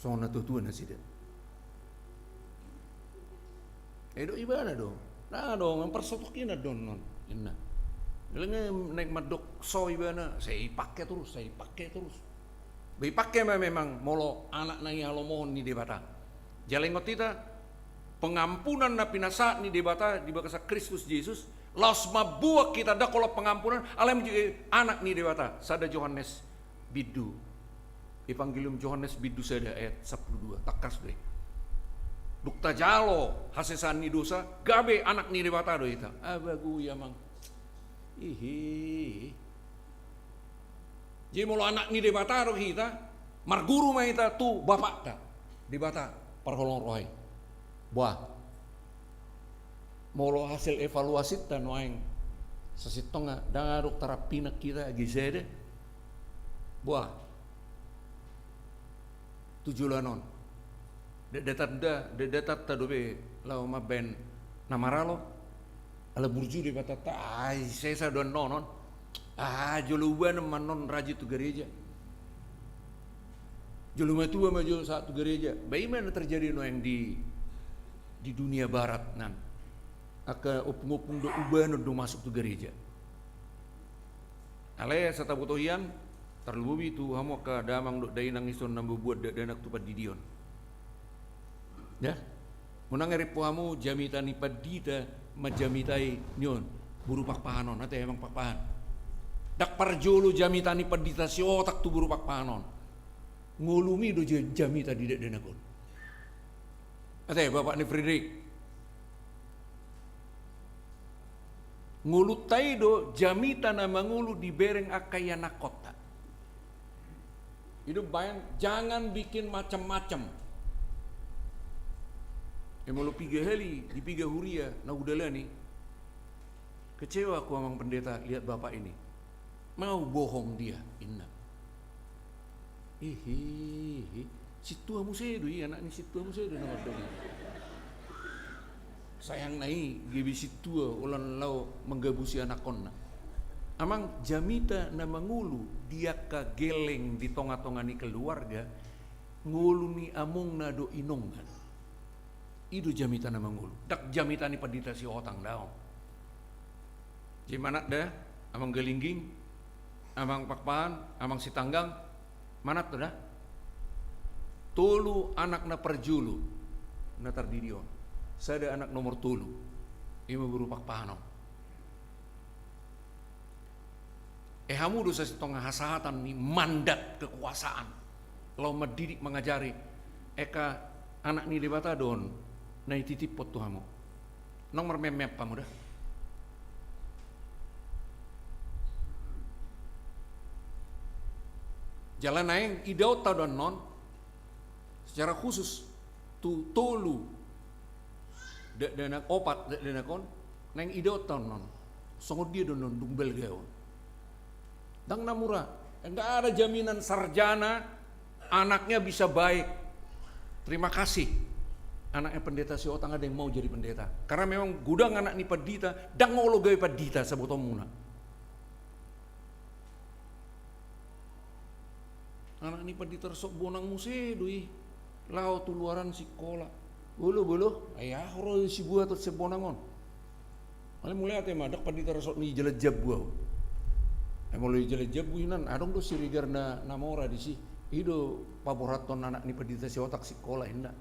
Songon na tuatua nasida. Ai didok ibana do, na do, mempersotok i na do on, inna. Lenge naeng mandok so ibana, sai ipake torus, sai ipake torus. Ba ipake ma memang molo anak na halomohon ni Debata. Jala ingot hita, pengampunan na pinasahat ni Debata di bagasan Kristus Jesus, laos mambuat hita ndang holan pengampunan, alai menjadi anak ni Debata. Sada Johannes bindu. Evangelium Johannes bindu sada ayat sampulu dua, tangkas do i. Dung tajalo hasesaan ni dosa, gabe anak ni Debata do hita. Ah, bagu ia mang. Ihi. Jadi molo anak ni Debata do hita, marguru ma hita tu Bapakta, Debata parholong roha i. Boha. Molo hasil evaluasinta nuaeng sasintongna ndang adong tarampinan hita age sada. Boha. Tu joloan on. Dakdanak da, dakdanakta dope laho mambaen na maralo. Ala burju do Debatanta, ai sesa do annon on. Ah, jolo ubanan ma annon rajin tu gareja. Jolo matua ma jolo sahat tu gareja. Ba i ma na terjadi nuaeng di, di dunia barat nan. Angka ompung-ompung do ubanan do masuk tu gareja. Alai sataboto hian, tarlumobi tu hamu angka damang dohot dainang i songon na mambuat dakdanak tu pandidion. Ya. Unang rimpu hamu jamita ni pandita manjamitai ni on, boru Pakpahan on, ate, Amang Pakpahan. Ndang parjolo jamita ni pandita siotak tu boru Pakpahan on. Ngolumi do ja-, jamita di dakdanak on. Ate, bapak ni Fredrik. Ngolunta i do jamita na mangolu dibereng angka ianakkonta. I do umbaen, jangan bikin macam-macam. E molo piga hali di piga huria na hudalani, kecewa aku amang pendeta lihat bapak ini. Mau bohong dia, inna. Ihihi, sintua muse do i, anak ni sintua muse do na mandok i. Sayangna i gabe sintua holan laho manggabusi anakkonna. Amang, jamita na mangolu di angka geleng di tonga-tonga ni keluarga, ngolu ni amongna do inongna. I do jamita na mangolu, ndang jamita ni pandita Sihotang daong. Jadi manat da, amang Galingging, amang Pakpahan, amang Sitanggang, manat da. Tolu anak na parjolo na tardidi on. Sada anak nomor tolu, ima boru Pakpahan on. E hamu do sasintongna hasahatan ni mandat kekuasaan laho mandidik mangajari. Eka anak ni Debata do on na ititiphon tu hamu. Nunga marmeam-meam hamu da. Jala naeng idaonta do annon secara khusus tu tolu dakdanak, opat dakdanak on, naeng idaonta annon songon dia do annon dung balga on. Ndang na mura. Nggak ada jaminan sarjana anaknya bisa baik. Terima kasih. Anaknya pendeta Sihotang ada yang mau jadi pendeta. Karena memang godang anak ni pandita, ndang olo gabe pandita sabotoonmuna. Anak ni pandita Resort Bonang muse do i laho tu luaran sikola. Bolo, bolo, ai aha ro sibuat sian Bonang on? Alai mauliate ma, ndang pandita Resort ni Jalan Jambu au. Ai molo i Jalan Jambu hinan, adong do Siregar na mora disi. I do paborhathon anak ni pandita Sihotang sikola, inna.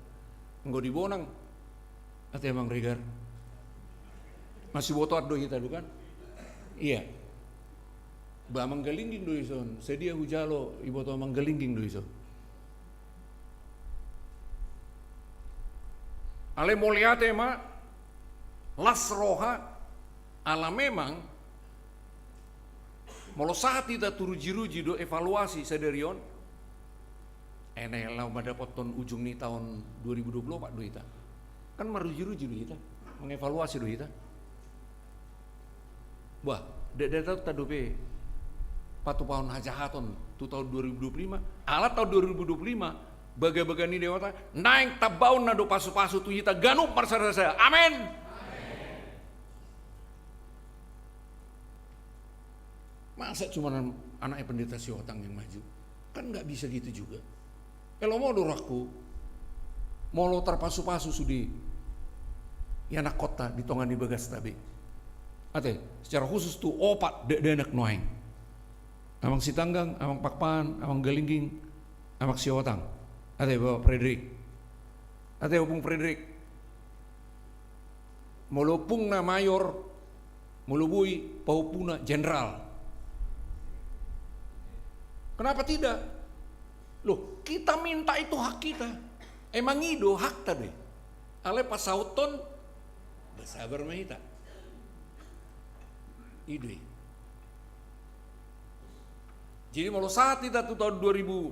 Anggo di Bonang, ate amang Regar, masibotoan do hita do kan? Ia. Ba amang Galingging do ison, sadia hujalo iboto amang Galingging do ison. Alai mauliate ma, las roha, ala memang molo sahat hita tu ruji-ruji do evaluasi sadari on, e na laho mandapothon ujung ni taon dua ribu dua puluh opat do hita. Kan maruji-ruji do hita, mengevaluasi do hita. Bah, ndang, ndang tahu dope patupahon hajahaton tu taon dua ribu dua puluh lima, ala taon dua ribu dua puluh lima, bagabaga ni Debata, naeng tambaonna do pasu-pasu tu hita ganup marsada-sada. Amen. Masa cuma anaknya pendeta Sihotang yang maju? Kan nggak bisa gitu juga. Elo modorangku, molo tarpasu-pasu sude ianakkonta di tonga ni bagasta be. Ate, secara khusus tu opat dakdanak nuaeng. Amang Sitanggang, amang Pakpahan, amang Galingging, amang Sihotang. Ate, Bapak Frederick. Ate, Ompung Frederick. Molo ompungna mayor, molo boi pahompuna jenderal. Kenapa tidak? Loh, kita minta itu hak kita. Emang i do hakta do i. Alai pasauthon, bersabar ma hita. I do i. Jadi molo sahat hita tu taon dua ribu,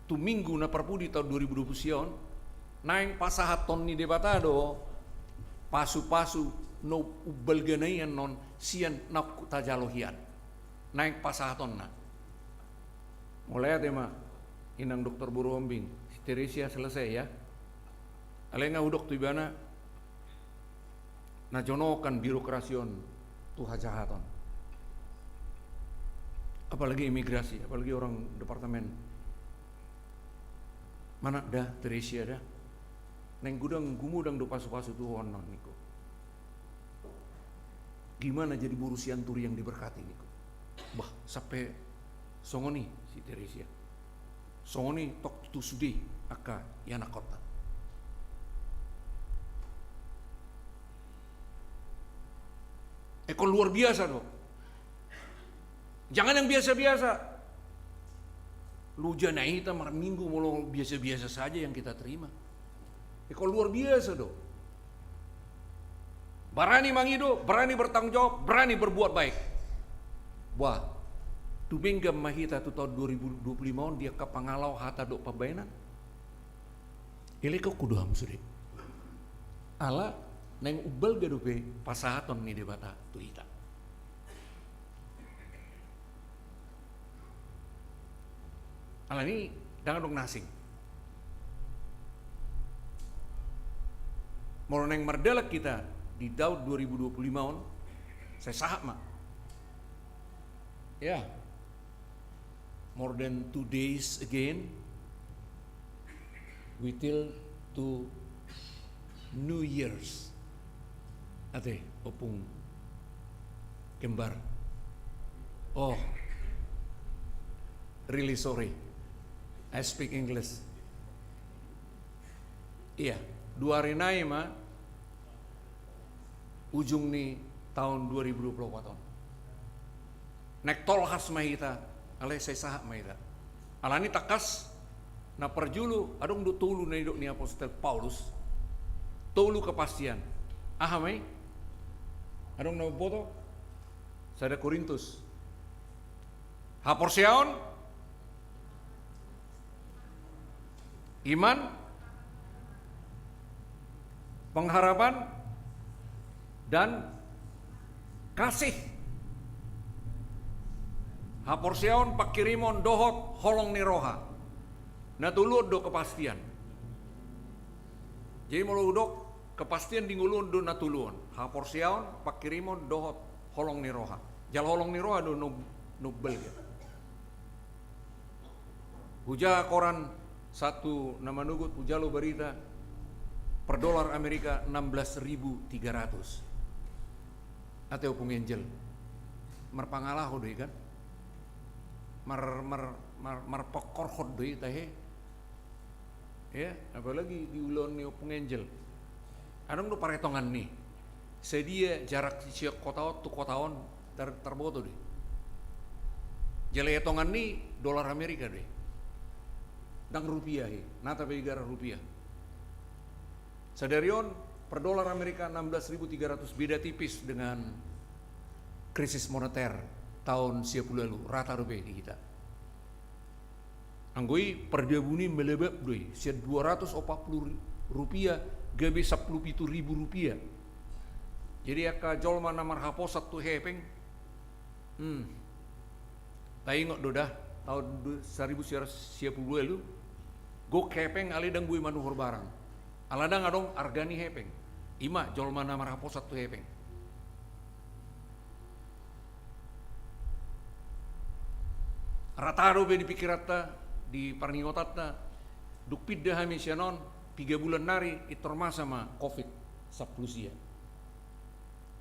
tu minggu na parpudi taon dua ribu dua puluh sia on, naeng pasahathon ni Debata do pasu-pasu na umbalgana i annon sian na tajalo hian. Naeng pasahatonna. Mauliate ma, inang dokter boru Hombing, si Teresia selesai ya. Alai nga hudok tu ibana, na jonokan birokrasi on tu hajahaton. Apalagi imigrasi, apalagi orang departemen. Manat da, Teresia da. Naeng godang gumodang do pasu-pasu tu ho annon ningku. Gimana jadi boru Sianturi yang diberkati ningku. Bah, sampe songon i si Teresia. Songon i tok tu sude angka ianakkonta. Ingkon luar biasa do. Jangan yang biasa-biasa. Loja na hita marminggu molo biasa-biasa saja yang kita terima. Ingkon luar biasa do. Barani mangido, barani bertanggung jawab, barani berbuat baik. Bah, tumenggan ma hita tu taon dua ribu dua puluh lima on di angka pangalaho, hata dohot pambahenan. Elek au do hamu sude. Ala naeng umbalga dope pasahaton ni Debata tu hita. Alani i ndang adong na asing. Molo naeng mardalan hita di taon dua ribu dua puluh lima on, sai sahat ma. Ya. More than two days again, we till to New Year's. Ate, Ompung Kembar. Oh, really sorry. I speak English. Iya, dua ari nai ma ujung ni taon dua ribu dua puluh opat on. Naeng tolhas ma hita, alai sai sahat ma hita. Alani tangkas, na parjolo, adong do tolu na nidok ni apostel Paulus, tolu kepastian. Aha ma i? Adong na umboto? Sada Korintus. Haporseaon, iman, pengharapan, dan kasih. Haporseaon, pangkirimon, dohot holong ni roha. Na tolu on do kepastian. Jadi molo hudok kepastian di ngolu on do na tolu on. Haporseaon, pangkirimon, dohot holong ni roha. Jala holong ni roha do na umbalga. Hujaha koran sahat tu na manogot, hujalo barita per dolar Amerika enam belas ribu tiga ratus. Ate Ompung Angel. Marpangalaho do i kan? Mar, mar, mar, marpongkorhon do i tahe. Ya, apalagi di ulaon ni Ompung Angel. Adong do paretongan ni. Sadia jarak sian kota on tu kota on tar-, tarboto do i. Jala etongan ni dolar Amerika do i. Ndang rupiah i, nata pe i gara rupiah. Sadari on per dolar Amerika enam belas ribu tiga ratus, beda tipis dengan krisis moneter taon sia pulu ualu, rata dope di hita. Anggo i pardabuna i malebab do i, sian dua ratus opat pulu rupiah gabe sampulu pitu ribu rupiah. Jadi angka jolma na marhaposan tu hepeng, hmm, taingot do da, taon du-, saribu sia-, sia pulu ualu, gok hepeng alai ndang boi manuhor barang. Ala ndang adong arga ni hepeng. I ma jolma na marhaposan tu hepeng. Rata dope di pikiranta, di parningotanta, dung pinda hami sian on, piga bulan nari, pintor masa ma covid sampulu sia.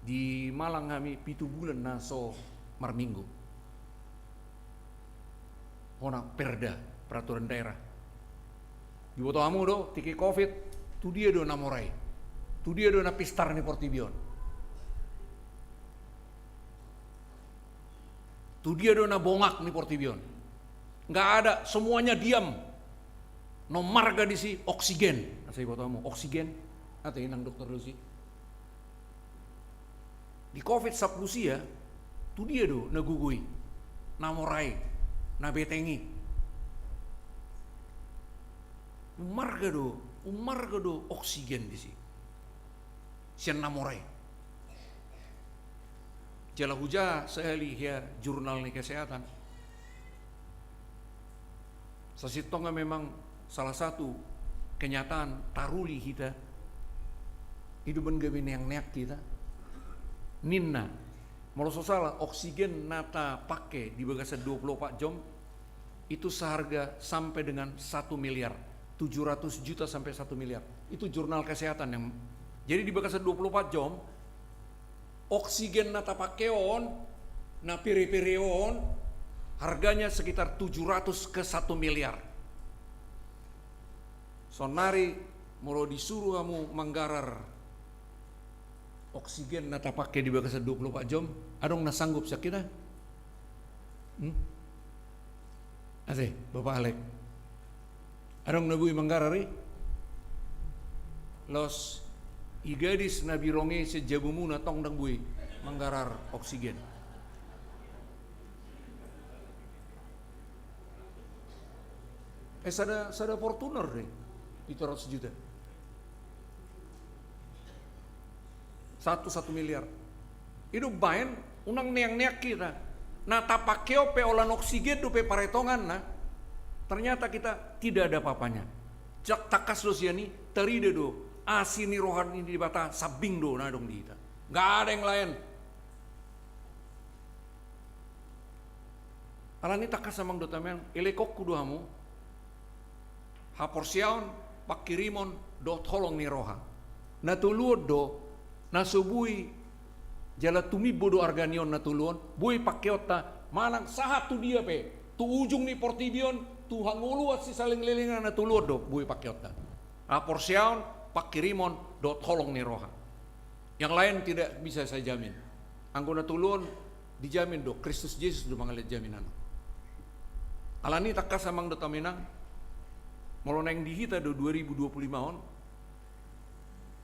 Di Malang hami pitu bulan na so marminggu. Hona perda, peraturan daerah. Diboto hamu do, tingki covid, tu dia do na mora i? Tu dia do na pistar ni portibi on? Tu dia do na bongak ni portibi on? Nggak ada, semuanya diam. Na ummarga disi oksigen. Asa diboto hamu, oksigen? Ate inang dokter Lucy. Di covid sampulu sia, tu dia do na gogo i, na mora i, na beteng i? Ummarga do, ummarga do oksigen disi sian na mora i. Jala hujaha sahali hea jurnal ni kesehatan. Sasintongna memang salah satu kenyataan taruli hita, ido umbahen gabe neang-neang hita. Ninna, molo so sala, oksigen na tapake di bagasan dua pulu opat jom, itu seharga sampai dengan satu miliar, tujuh ratus juta sampai satu miliar. Itu jurnal kesehatan yang, jadi di bagasan dua pulu opat jom, oksigen na tapake on, na pere-pere on, harganya sekitar tujuh ratus ke satu miliar. Saonnari molo disuru hamu manggarar oksigen na tapake di bagasan dua pulu opat jom, adong na sanggup sian hita? Hmm? Ate, Bapak Alek. Adong na boi manggarar i? Laos i gadis na birong i sian jabumuna tong ndang boi manggarar oksigen. Eh, sada, sada Fortuner dei, pitu ratus juta. Satu, satu miliar. I do umbahen unang neang-neang hita. Na tapake on pe holan oksigen dope paretonganna, ternyata kita tidak ada apa-apanya. Cak tangkas do sian i, tarida do asi ni roha ni Debata, sambing do na adong di hita. Nggak ada yang lain. Alani tangkas amang dohot inang, elekonku do hamu haporseaon, pangkirimon dohot holong ni roha. Na tolu on do na so boi, jala tumimbo do arga ni on, na tolu on boi pakeonta manang sahat tu dia pe, tu ujung ni portibi on, tu hangoluan sisalelenglelengna, na tolu on do boi pakeonta. Haporseaon, pangkirimon dohot holong ni roha. Yang lain tidak bisa saya jamin. Anggo na tolu on dijamin do, Kristus Jesus do mangalehon jaminan. Alani tangkas amang dohot inang, molo naeng di hita do dua ribu dua puluh lima on,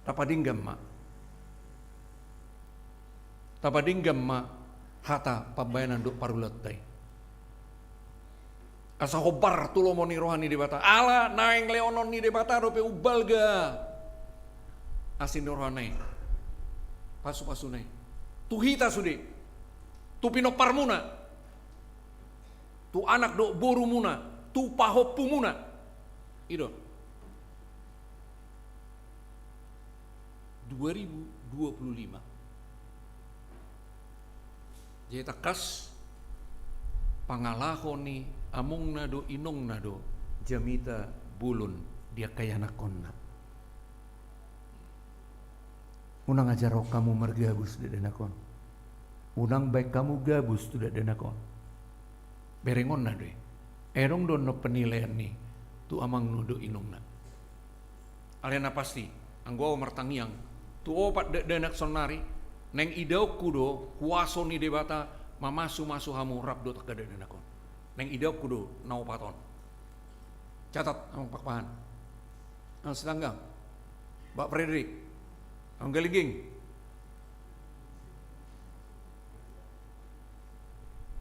tapadenggan ma. Tapadenggan ma hata pambahenan dohot parulaonta i. Asa hombar tu lomo ni roha ni Debata. Ala naeng lehonon ni Debata dope umbalga asi ni rohana i, pasu-pasuna i tu hita sude, tu pinomparmuna, tu anak dohot borumuna, tu pahompumuna. I do. Dua ribu dua puluh lima. Jadi tangkas pangalaho ni amongna dohot inongna do jamita bolon di angka ianakkonna. Unang ajarhon hamu margabus dakdanak on. Unang baen hamu gabus tu dakdanak on. Berengonna do i. Ai adong do annon penilaian ni tu amangna dohot inongna. Alai na pasti, anggo ahu martangiang tu opat dakdanak saonari, naeng idaonku do kuaso ni Debata mamasu-masu hamu rap dohot angka dakdanak on. Naeng idaonku do na opat on. Catat, amang Pakpahan, amang Sitanggang, Pak Fredrik, amang Galingging.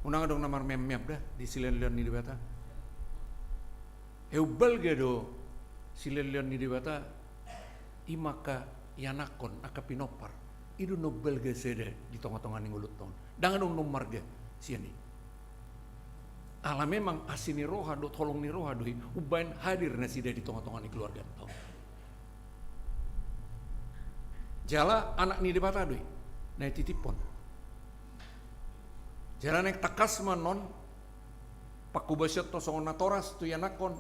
Unang adong na marmeam-meam da di silehon-lehon ni Debata. Ai umbalga do silehon-lehon ni Debata, i ma angka ianakkon, angka pinompar. I do na umbalga sada di tonga-tonga ni ngolunta on. Ndang adong na ummarga sian i. Ala memang asi ni roha dohot holong ni roha do i umbahen hadir nasida di tonga-tonga ni keluarganta on. Jala anak ni Debata do i na dititiphon. Jala naeng tangkas ma annon panghobasionta songon natoras tu ianakkon,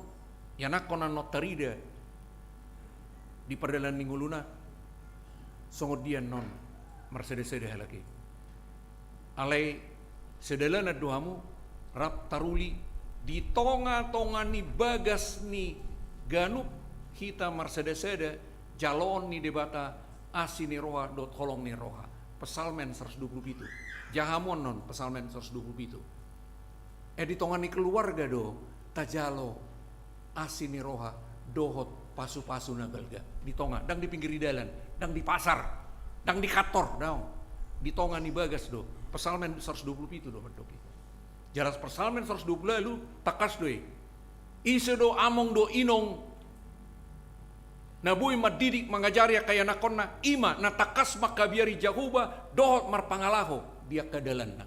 ianakkon annon tarida di pardalanan ni ngoluna, songon dia annon marsada-sada halak i. Alai sadalanan do hamu rap taruli di tonga-tonga ni bagas ni ganup hita marsada-sada jaloon ni Debata asi ni roha dohot holong ni roha. Psalmen seratus dua puluh pitu. Jaha hamu annon Psalmen seratus dua puluh pitu. Eh, di tonga ni keluarga do tajalo asi ni roha dohot pasu-pasu na balga. Di tonga, ndang di pinggir ni dalan, ndang di pasar, ndang di kantor, daong. Di tonga ni bagas do. Psalmen seratus dua puluh pitu do mandok i. Jala Psalmen seratus dua puluh ualu tangkas do i. Ise do among dohot inong na boi mandidik mangajari angka ianakkonna, i ma na tangkas mangkabiari Jahowa dohot marpangalaho di angka dalanna.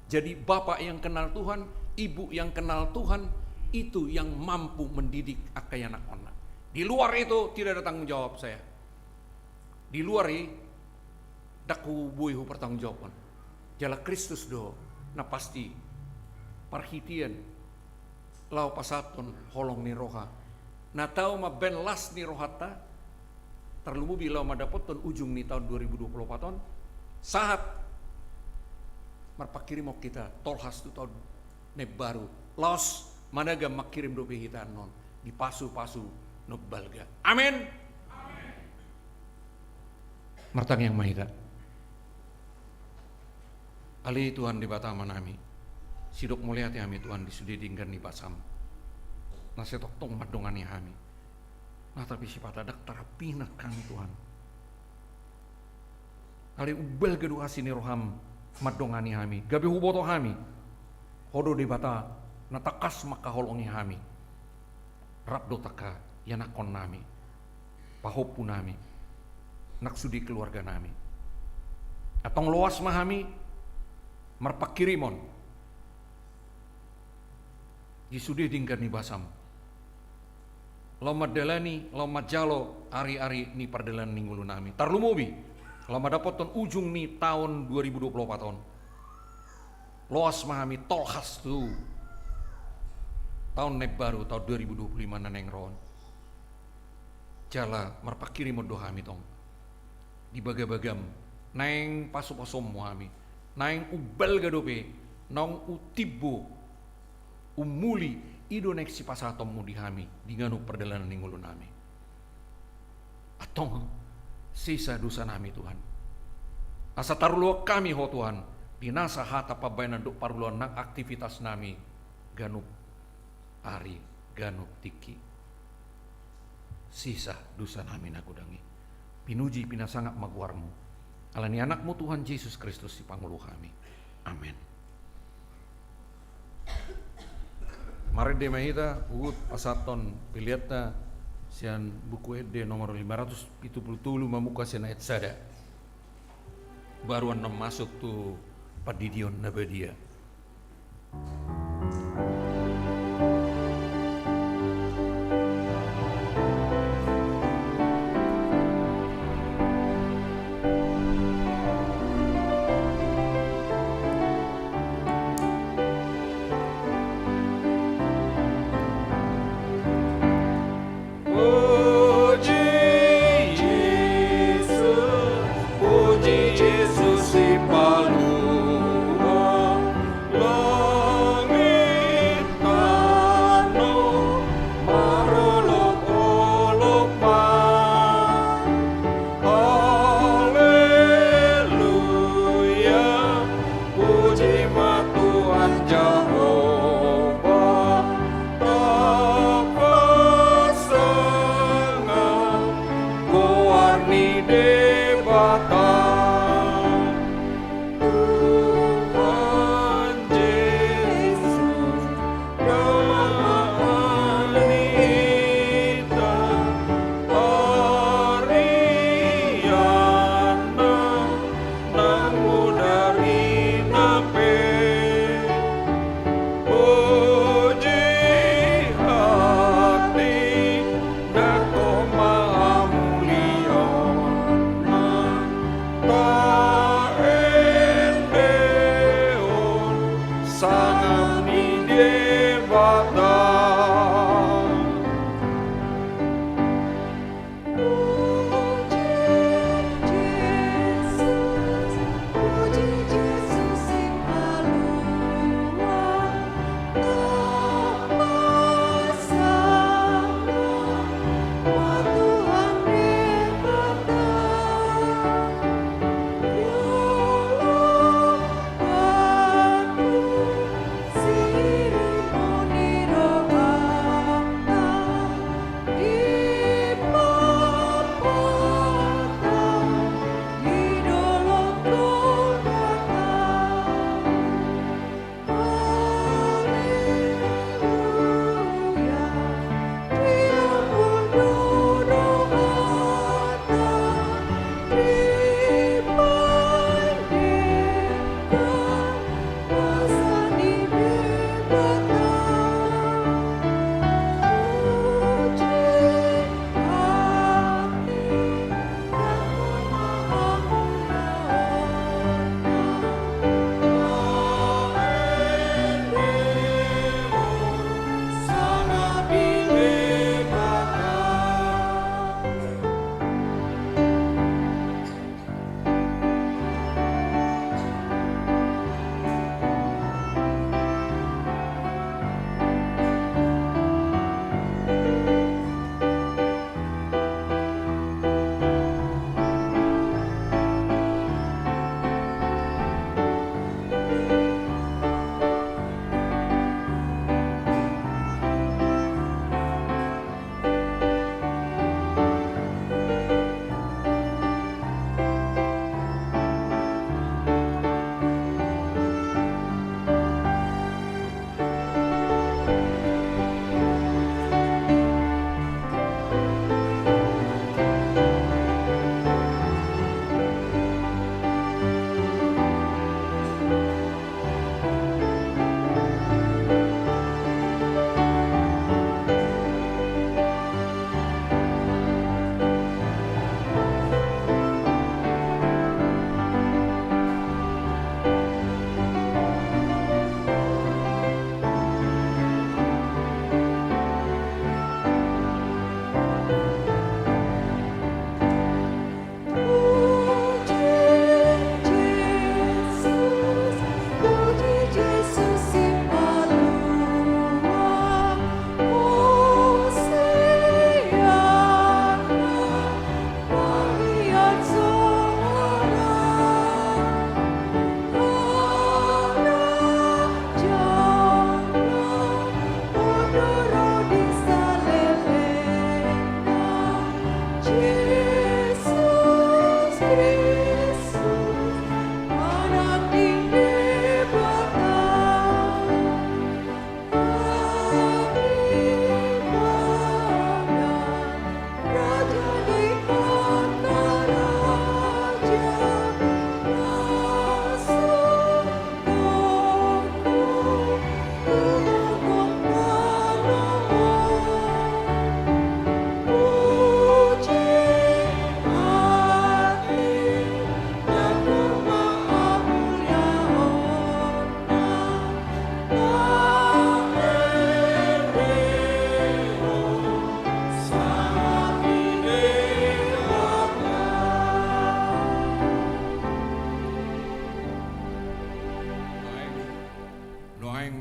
Jadi bapak yang kenal Tuhan, ibu yang kenal Tuhan, itu yang mampu mendidik angka ianakkonna. Di luar itu tidak ada tanggung jawab saya. Di luar i ndang huboi hupertanggungjawabhon. Jala Kristus do na pasti parhitean laho pasahathon holong ni roha na tau mambaen las ni rohanta, tarlumobi laho mandapothon ujung ni taon dua ribu dua puluh opat on, sahat marpangkirimon hita tolhas tu taon na imbaru, laos managam mangkirim dope hita annon di pasu-pasu na umbalga. Amen. Martangiang ma hita. Ale Tuhan Debata Amanami, sidok mauliate hami Tuhan di sude denggan ni basam na sai tongtong mandongani hami. Nah, tapi sipata ndang tarpinang hami Tuhan. Alai umbalga do asi ni roham mandongani hami, gabe huboto hami Ho do Debata na tangkas mangkaholongi hami rap dohot angka ianakkonnami, pahompunami, nang sude keluarganami. Antong loas ma hami marpanghirimon di sude denggan ni basam, laho mandalani, laho manjalo ari-ari ni pardalanan ni ngolunami. Tarlumobi laho mandapothon ujung ni taon dua ribu dua puluh opat on. Loas ma hami tolhas tu taon na imbaru, taon dua ribu dua puluh lima na naeng ro on. Jala marpanghirimon do hami tong di bagabagam, naeng pasupasonmu hami, naeng umbalga dope, naung utimbo, umuli, i do naeng sipasahatonmu di hami di ganup pardalanan ni ngolunami. Antong sesa dosanami Tuhan, asa tarlumobi hami Ho Tuhan di nasa hata pambahenan dohot parulaon nang aktivitasnami ganup ari, ganup tingki. Sesa dosanami na godang i. Pinuji pinasangap ma goarmu, ala ni Anakmu Tuhan Jesus Kristus sipangolu hami. Amen. Marende ma hita, huhut pasahathon peleanta sian Buku Ende nomor lima ratus pitu pulu tolu, mamungka sian ayat sada. Baru annon masuk tu pandidion na badia. Puji Jesus, puji Jesus, Sipalua langit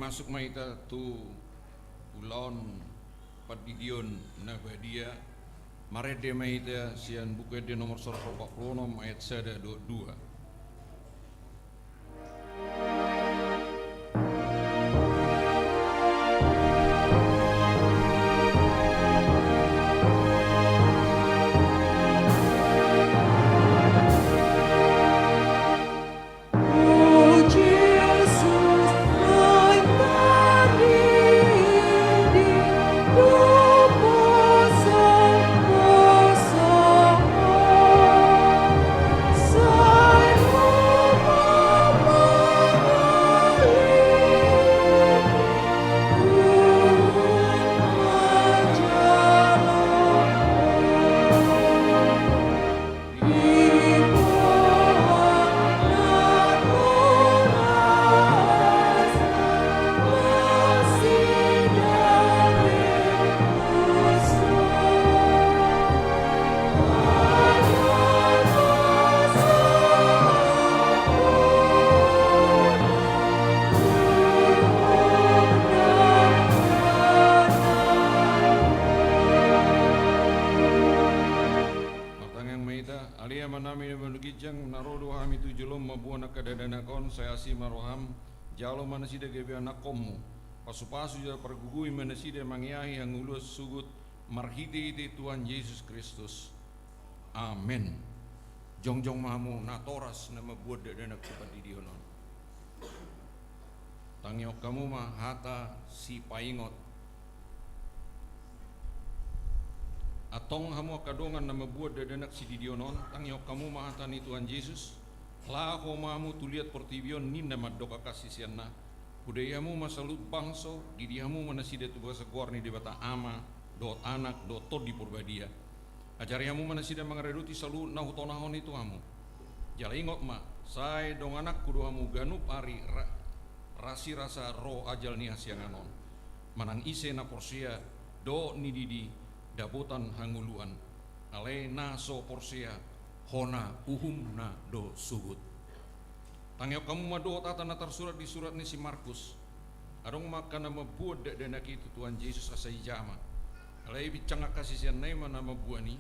Masuk ma hita tu ulaon pandidion na badia. Marende ma hita sian Buku Ende nomor saratus opat pulu onom, ayat sada dohot dua. Martangiang ma hita. Ale Amanami na marhasintongan, na ro do hami tu jolom mamboan angka dakdanak on, sai asi ma roham, jalo ma nasida gabe anakkonmu. Pasupasu jala pargogoi ma nasida mangeahi hangoluan sogot, marhitehite Tuhan Jesus Kristus. Amen. Jongjong ma hamu natoras na mamboan dakdanak tu pandidion on. Tangihon hamu ma hata sipaingot. Antong hamu angka dongan na mamboan dakdanak sididion on, tangihon hamu ma hata ni Tuhan Jesus. Laho ma hamu tu liat portibi on ninna mandok angka siseanna: Hudai hamu ma saluhut bangso, didi hamu ma nasida tu bagasan goar ni Debata Ama dohot Anak dohot Tondi Porbadia. Ajari hamu ma nasida mangaradoti saluhut na hutonahon i tu hamu. Jala ingot ma, sai dongananku do hamu ganup ari ra-, rasirasa ro ajal ni hasiangan on. Manang ise na porsea dohot nididi, dapotan hangoluan. Alai na so porsea, hona uhumna do sogot. Tangihon hamu ma dohot hata na tarsurat di surat ni si Markus. Adong ma angka na mamboan dakdanak i tu Tuhan Jesus asa dijama. Alai pinsang angka siseanna i ma na mamboan i.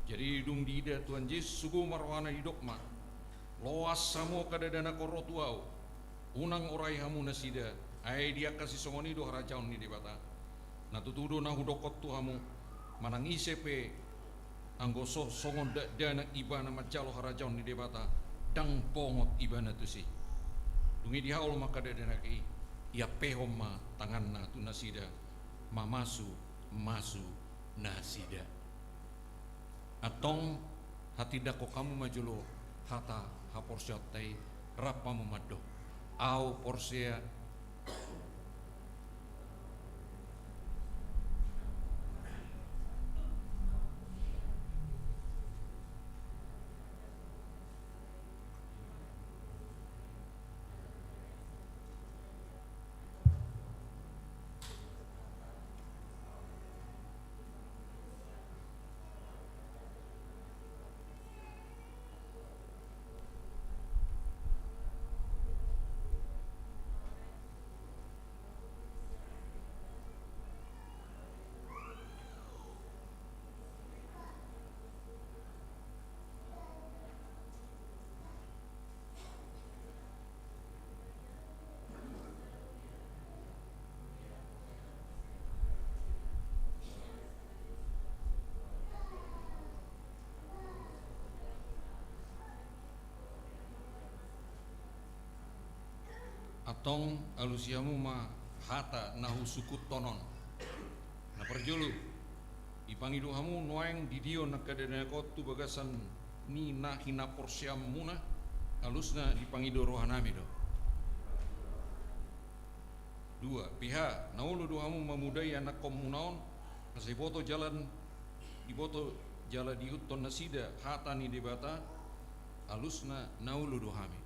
Jadi dung diida Tuhan Jesus, sogo ma rohana, didok ma: Loas hamu angka dakdanak on ro tu Ahu. Unang orai hamu nasida, ai di angka sisongon i do harajaon ni Debata. Na tutu do na hudokkon tu hamu, manang ise pe, anggo so songon dakdanak ibana manjalo harajaon ni Debata, ndang bongot ibana tusi. Dung i dihaol ma angka dakdanak i, iampehon ma tanganna tu nasida, mamasumasu nasida. Antong, hatindangkon hamu ma jolo hata haporseaonta i, rap hamu mandok: Ahu porsea. Antong alusi hamu ma hata na husungkuthon on. Na parjolo, dipangido hamu nuaeng didion angka dakdanak on tu bagasan ni na hinaporseaonmuna, alusna dipangido rohanami do. Dua, piha, na olo do hamu mamodai anakkonmuna on, asa diboto jala, diboto jala diihuthon nasida hata ni Debata, alusna na olo do hami.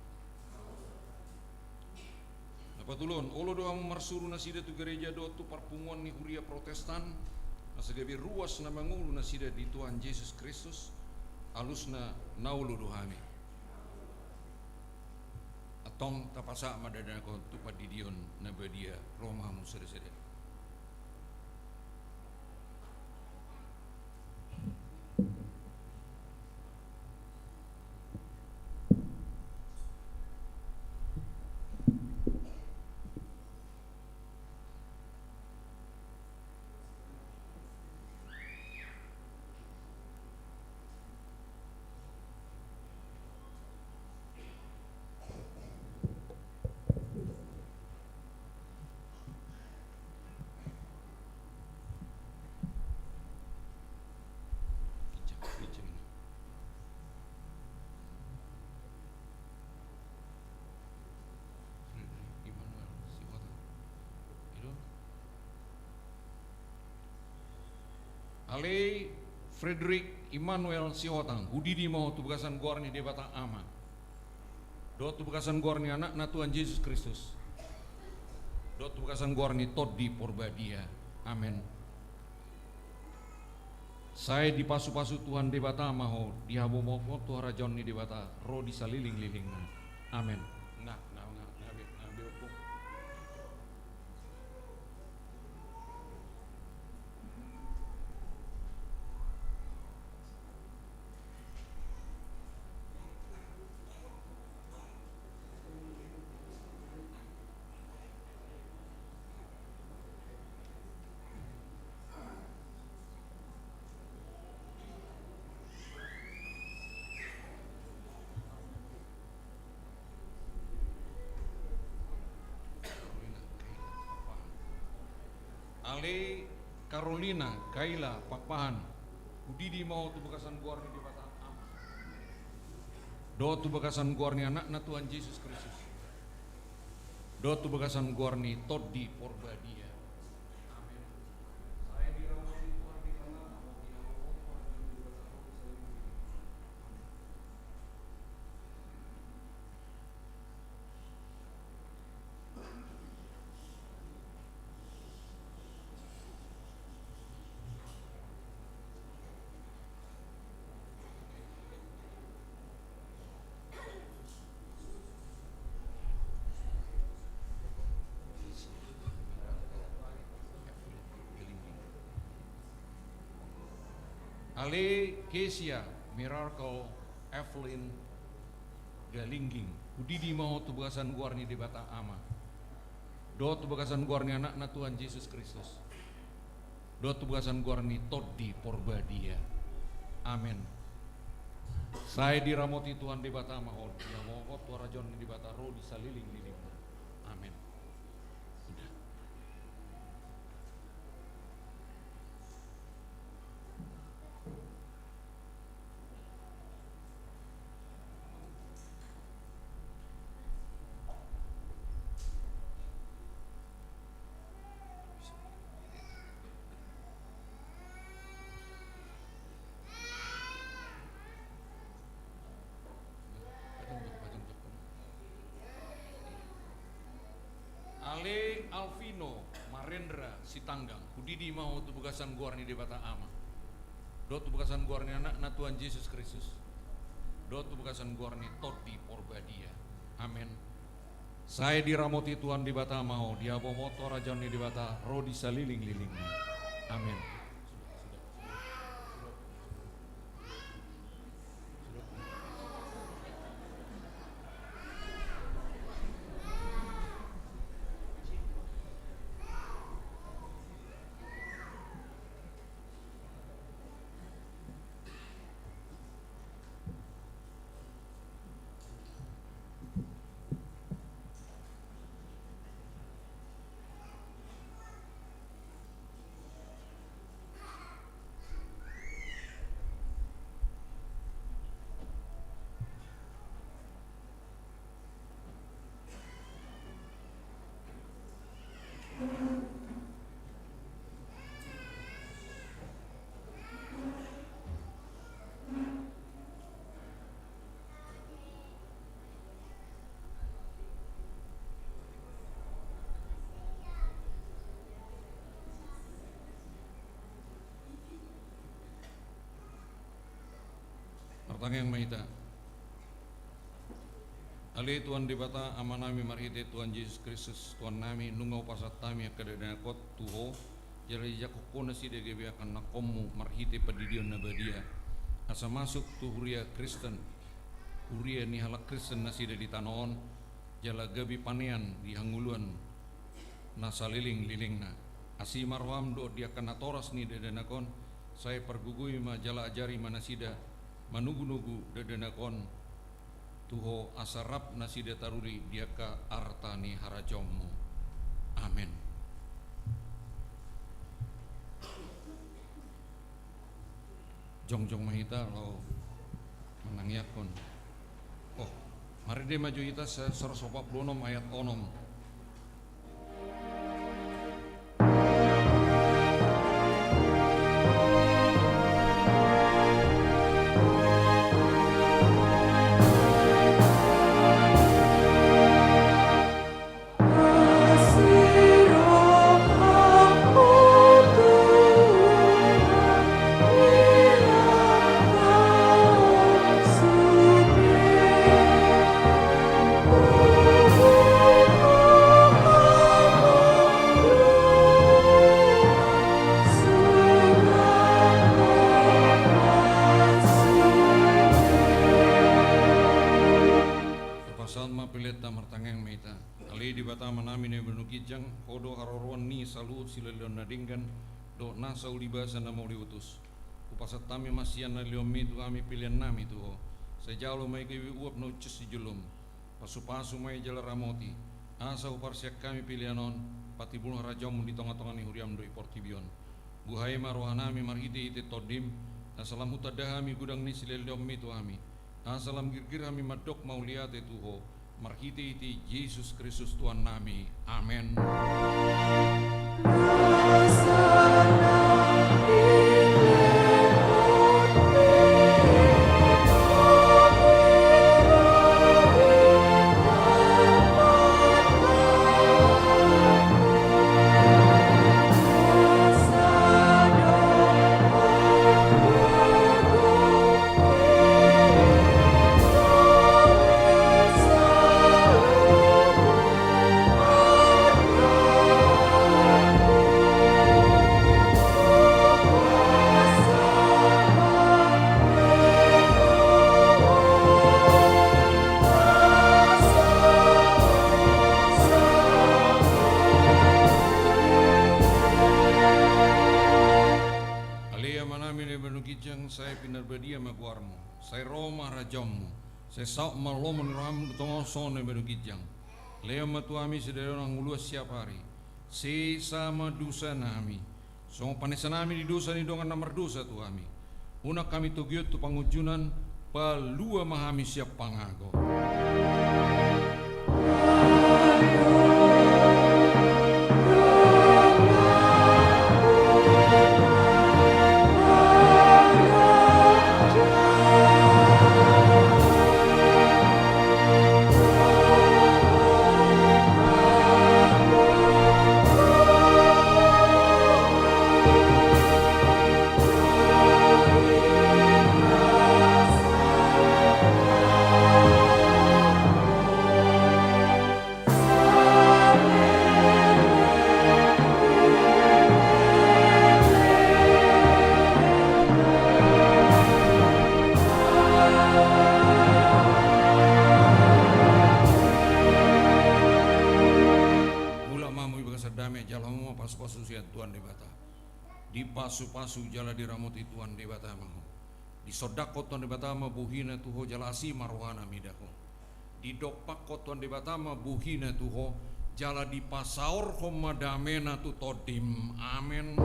Na patoluhon, olo do hamu marsuru nasida tu gareja dohot tu parpunguan ni huria Protestan, asa gabe ruas na mangolu nasida di Tuhan Jesus Kristus, alusna na olo do hami. Tong tapasahat ma dadanakon tu pandidion na badia. Ro ma hamu sadasada. Ale Fredrik Immanuel Sihotang, hudidi ma ho tu bagasan goar ni Debata Ama, dohot tu bagasan goar ni Anakna Tuhan Jesus Kristus, dohot tu bagasan goar ni Tondi Porbadia. Amen. Sai dipasupasu Tuhan Debata ma ho, dihabobohon tu harajaon ni Debata ro di salelenglelengna. Amen. Nah, nah, nah, nah, be, nah, be, opo. Ale Karolina Kaila Pakpahan, hudidi ma ho tu bagasan goar ni Debata Ama, dohot tu bagasan goar ni Anakna Tuhan Jesus Kristus, dohot tu bagasan goar ni Tondi Porbadia. Amen. Ale Kesia Miracle Evelyn Galingging, hudidi ma ho tu bagasan goar ni Debata Ama, dohot tu bagasan goar ni Anakna Tuhan Jesus Kristus, dohot tu bagasan goar ni Tondi Porbadia. Amen. Sai diramoti Tuhan Debata ma ho, dihabobohon tu harajaon ni Debata ro di salelenglelengna. Amen. Sudah. Ale Alvino Marendra Sitanggang, hudidi ma ho tu bagasan goar ni Debata Ama, dohot tu bagasan goar ni Anakna Tuhan Jesus Kristus, dohot tu bagasan goar ni Tondi Porbadia. Amen. Sai diramoti Tuhan Debata ma ho, dihabobohon tu harajaon ni Debata ro di salelenglelengna. Amen. Martangiang ma hita. Ale Tuhan Debata, Amanami, marhite Tuhan Jesus Kristus Tuhannami, nunga hupasahat hami angka dadanakon tu Ho, jala dijangkon Ho nasida gabe angka anakkonmu marhite pandidion na badia, asa masuk tu huria Kristen, huria ni halak Kristen nasida di tano on, jala gabe panean di hangoluan na salelenglelengna. Asi ma roham dohot di angka natoras ni dadanakon, sai pargogoi ma jala ajari ma nasida manugunugu dadanakon tu Ho, asa rap nasida taruli di angka arta ni harajaonmu. Amen. Jongjong ma hita laho manangiangkon. Oh, marende ma jo hita sa-, saratus opat pulu onom ayat onom. Hupasahat ma peleanta, martangiang ma hita. Ale Debata Amanami na di banua ginjang, Ho do haroroan ni saluhut silehon na denggan dohot nasa ulibasa na mauliutus. Hupasahat hami ma sian na nilehonmi tu hami peleannami tu Ho. Sai jalo ma i gabe uap na hushus di jolom. Pasupasu ma i jala ramoti, asa huparsian hami pelean on patimbulhon harajaonmu di tongatonga ni huriam dohot di portibi on. Buhai ma rohanami marhitehite Tondim, asa lam hutanda hami godang ni silehonlehonmi tu hami, asa lam girgir hami mandok mauliate tu Ho, marhitehite Jesus Kristus Tuhannami. Amen. Ale Amanami na di banua ginjang, sai pinarbadia ma goarmu. Sai ro ma harajaonmu, sai saut ma lomo ni roham di tonga on songon na di banua ginjang. Lehon ma tu hami sadari on hangoluan siapari. Sesa ma dosanami, songon panesanami di dosa ni dongan na mardosa tu hami. Unang hami togihon tu pangunjunan, palua ma hami sian pangago. Mulak ma hamu di bagasan dame, jalo hamu ma pasupasu sian Tuhan Debata. Dipasupasu jala diramoti Tuhan Debata ma ho. Disondangkon Tuhan Debata ma bohina tu ho jala asi ma rohana mida ho. Didompakkon Tuhan Debata ma bohina tu ho jala dipasaorhon ma damena tu tondim. Amen.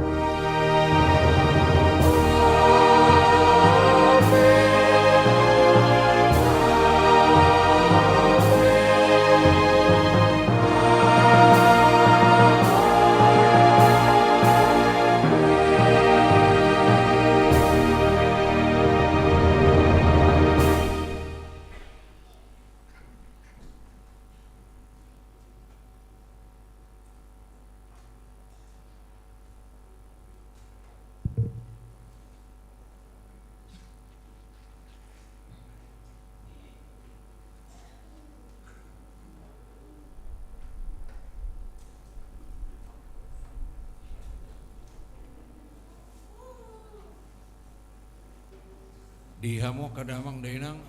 Di hamu angka damang dainang,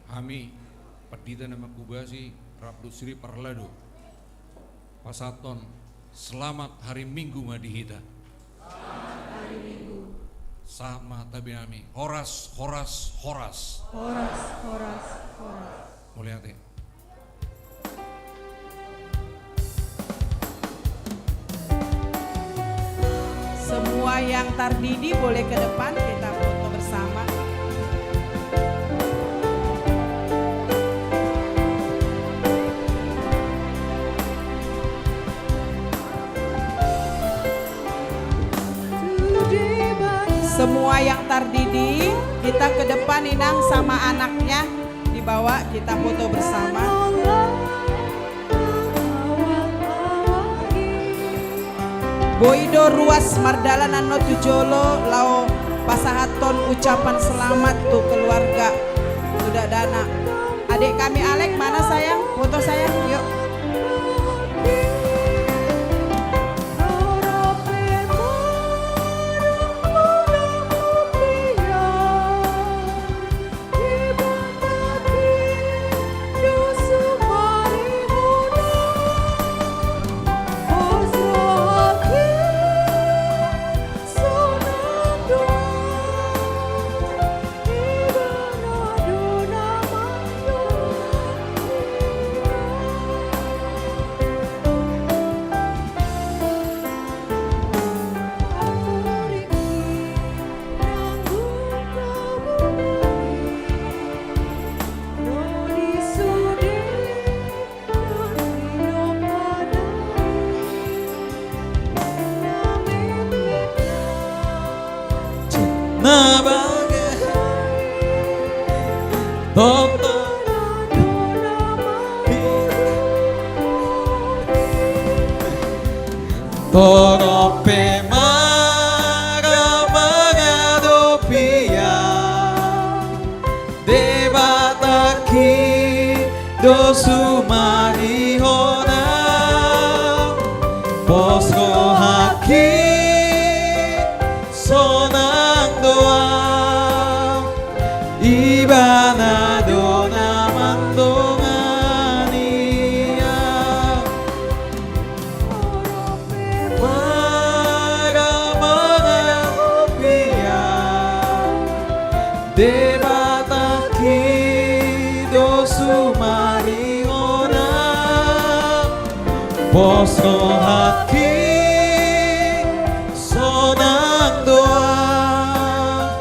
hami pandita na mangkobasi rap dohot siri parlado pasahathon selamat hari Minggu ma di hita. Selamat hari Minggu. Sahat ma tabe nami. Horas, horas, horas. Horas, horas, horas. Mauliate. Semua yang tardidi boleh ke depan, kita foto bersama. Semua yang tardidi, kita ke depan, Inang, sama anaknya. Dibawa, kita foto bersama. Boi do ruas mardalan annon tu jolo laho pasahathon ucapan selamat tu keluarga, tu dakdanak. Adik kami Alek, mana sayang? Foto sayang, yuk. Na bagas. Toto. Torop pe mara mangadopi Debata i do sumarihona, pos rohangki sonang do ahu, Ibana do na mandongani ahu. Mara mangadopi ahu, Debatangki do sumarihona, pos rohangki sonang do ahu,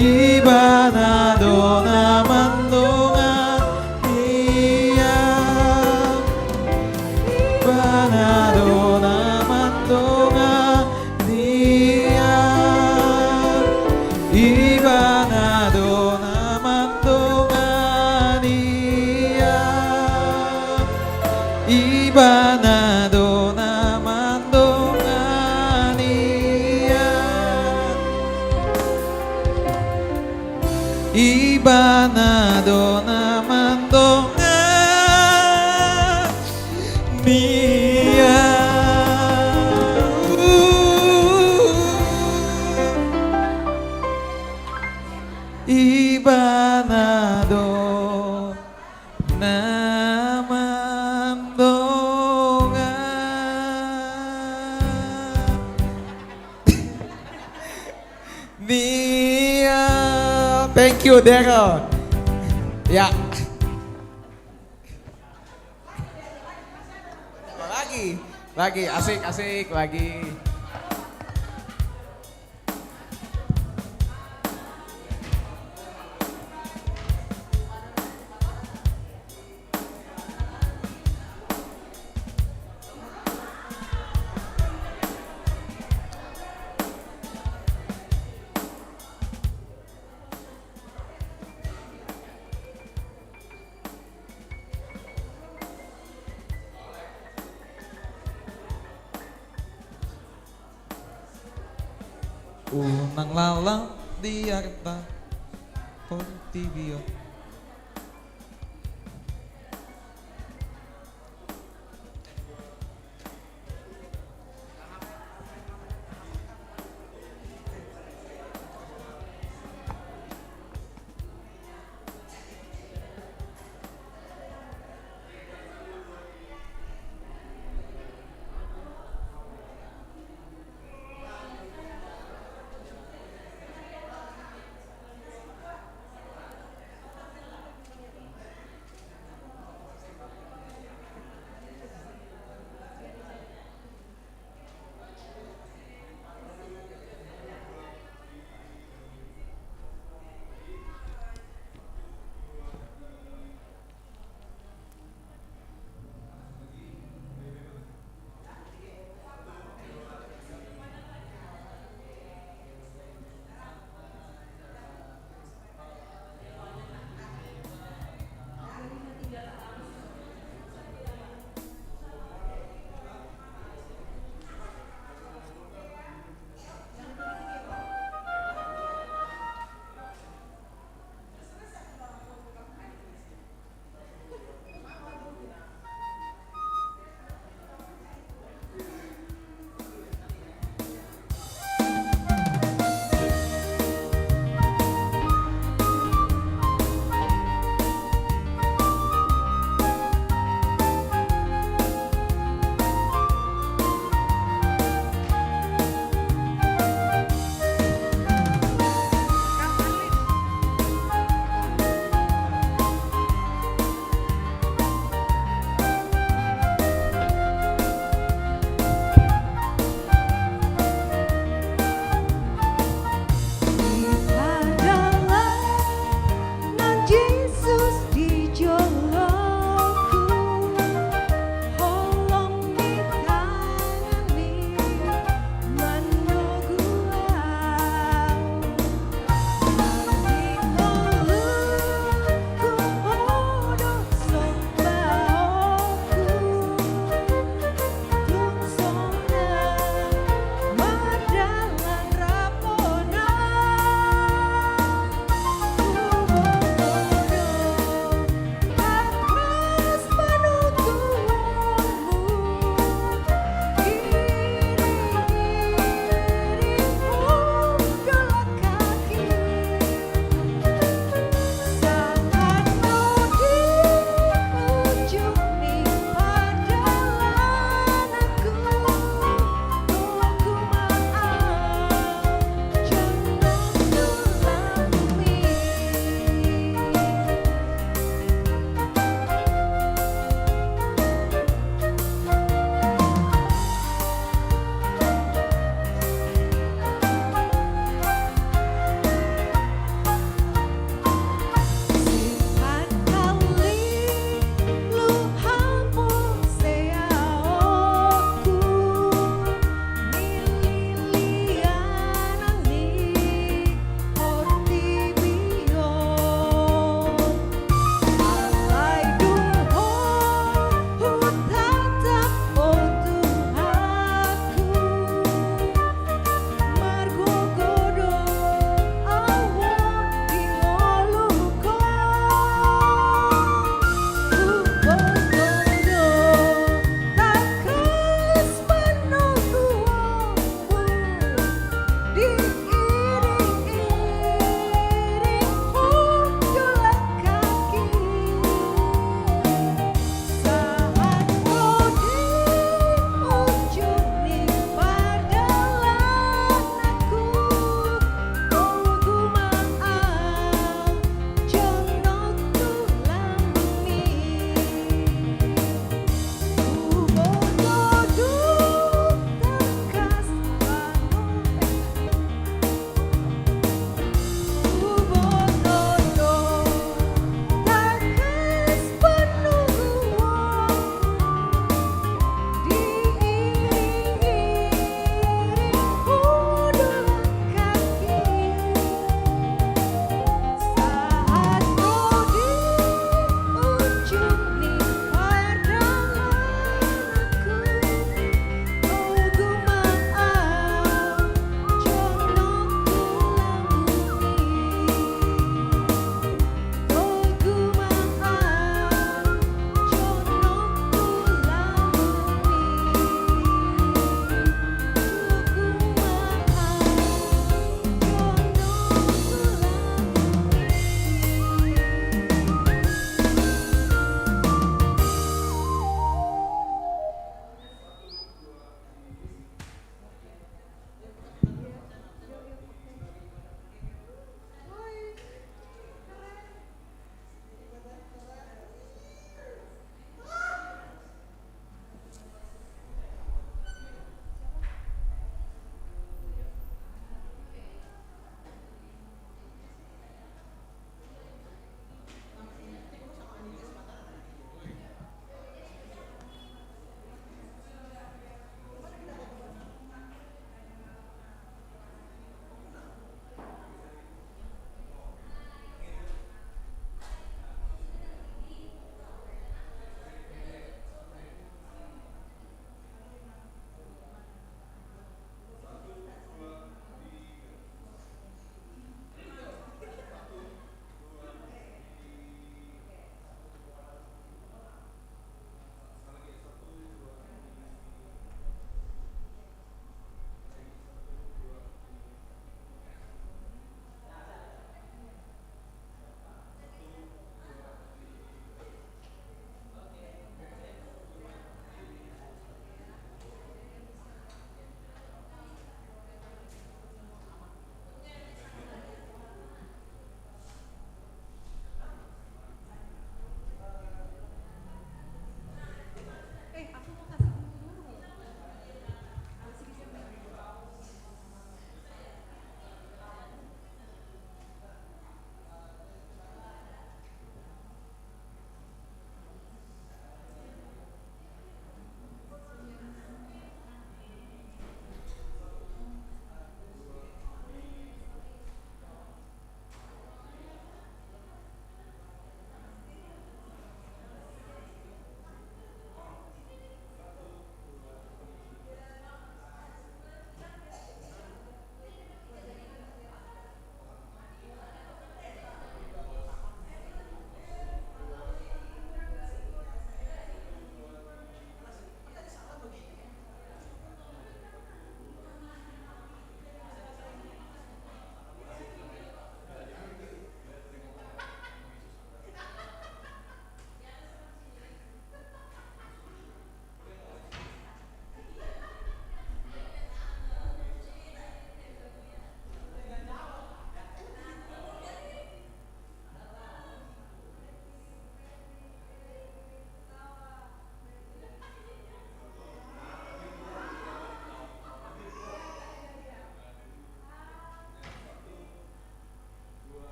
Ibana do na mandongani ahu. Ibana do na mandongani ahu. Ibana do na mandongani ahu. Ibana do na mandongani ahu. Ibana do na mandongani ahu. Ibana do na mandongani ahu. Thank you, Daryl. Ya. Lagi, lagi, asik, asik, lagi. Unang lalan di arta portibi on.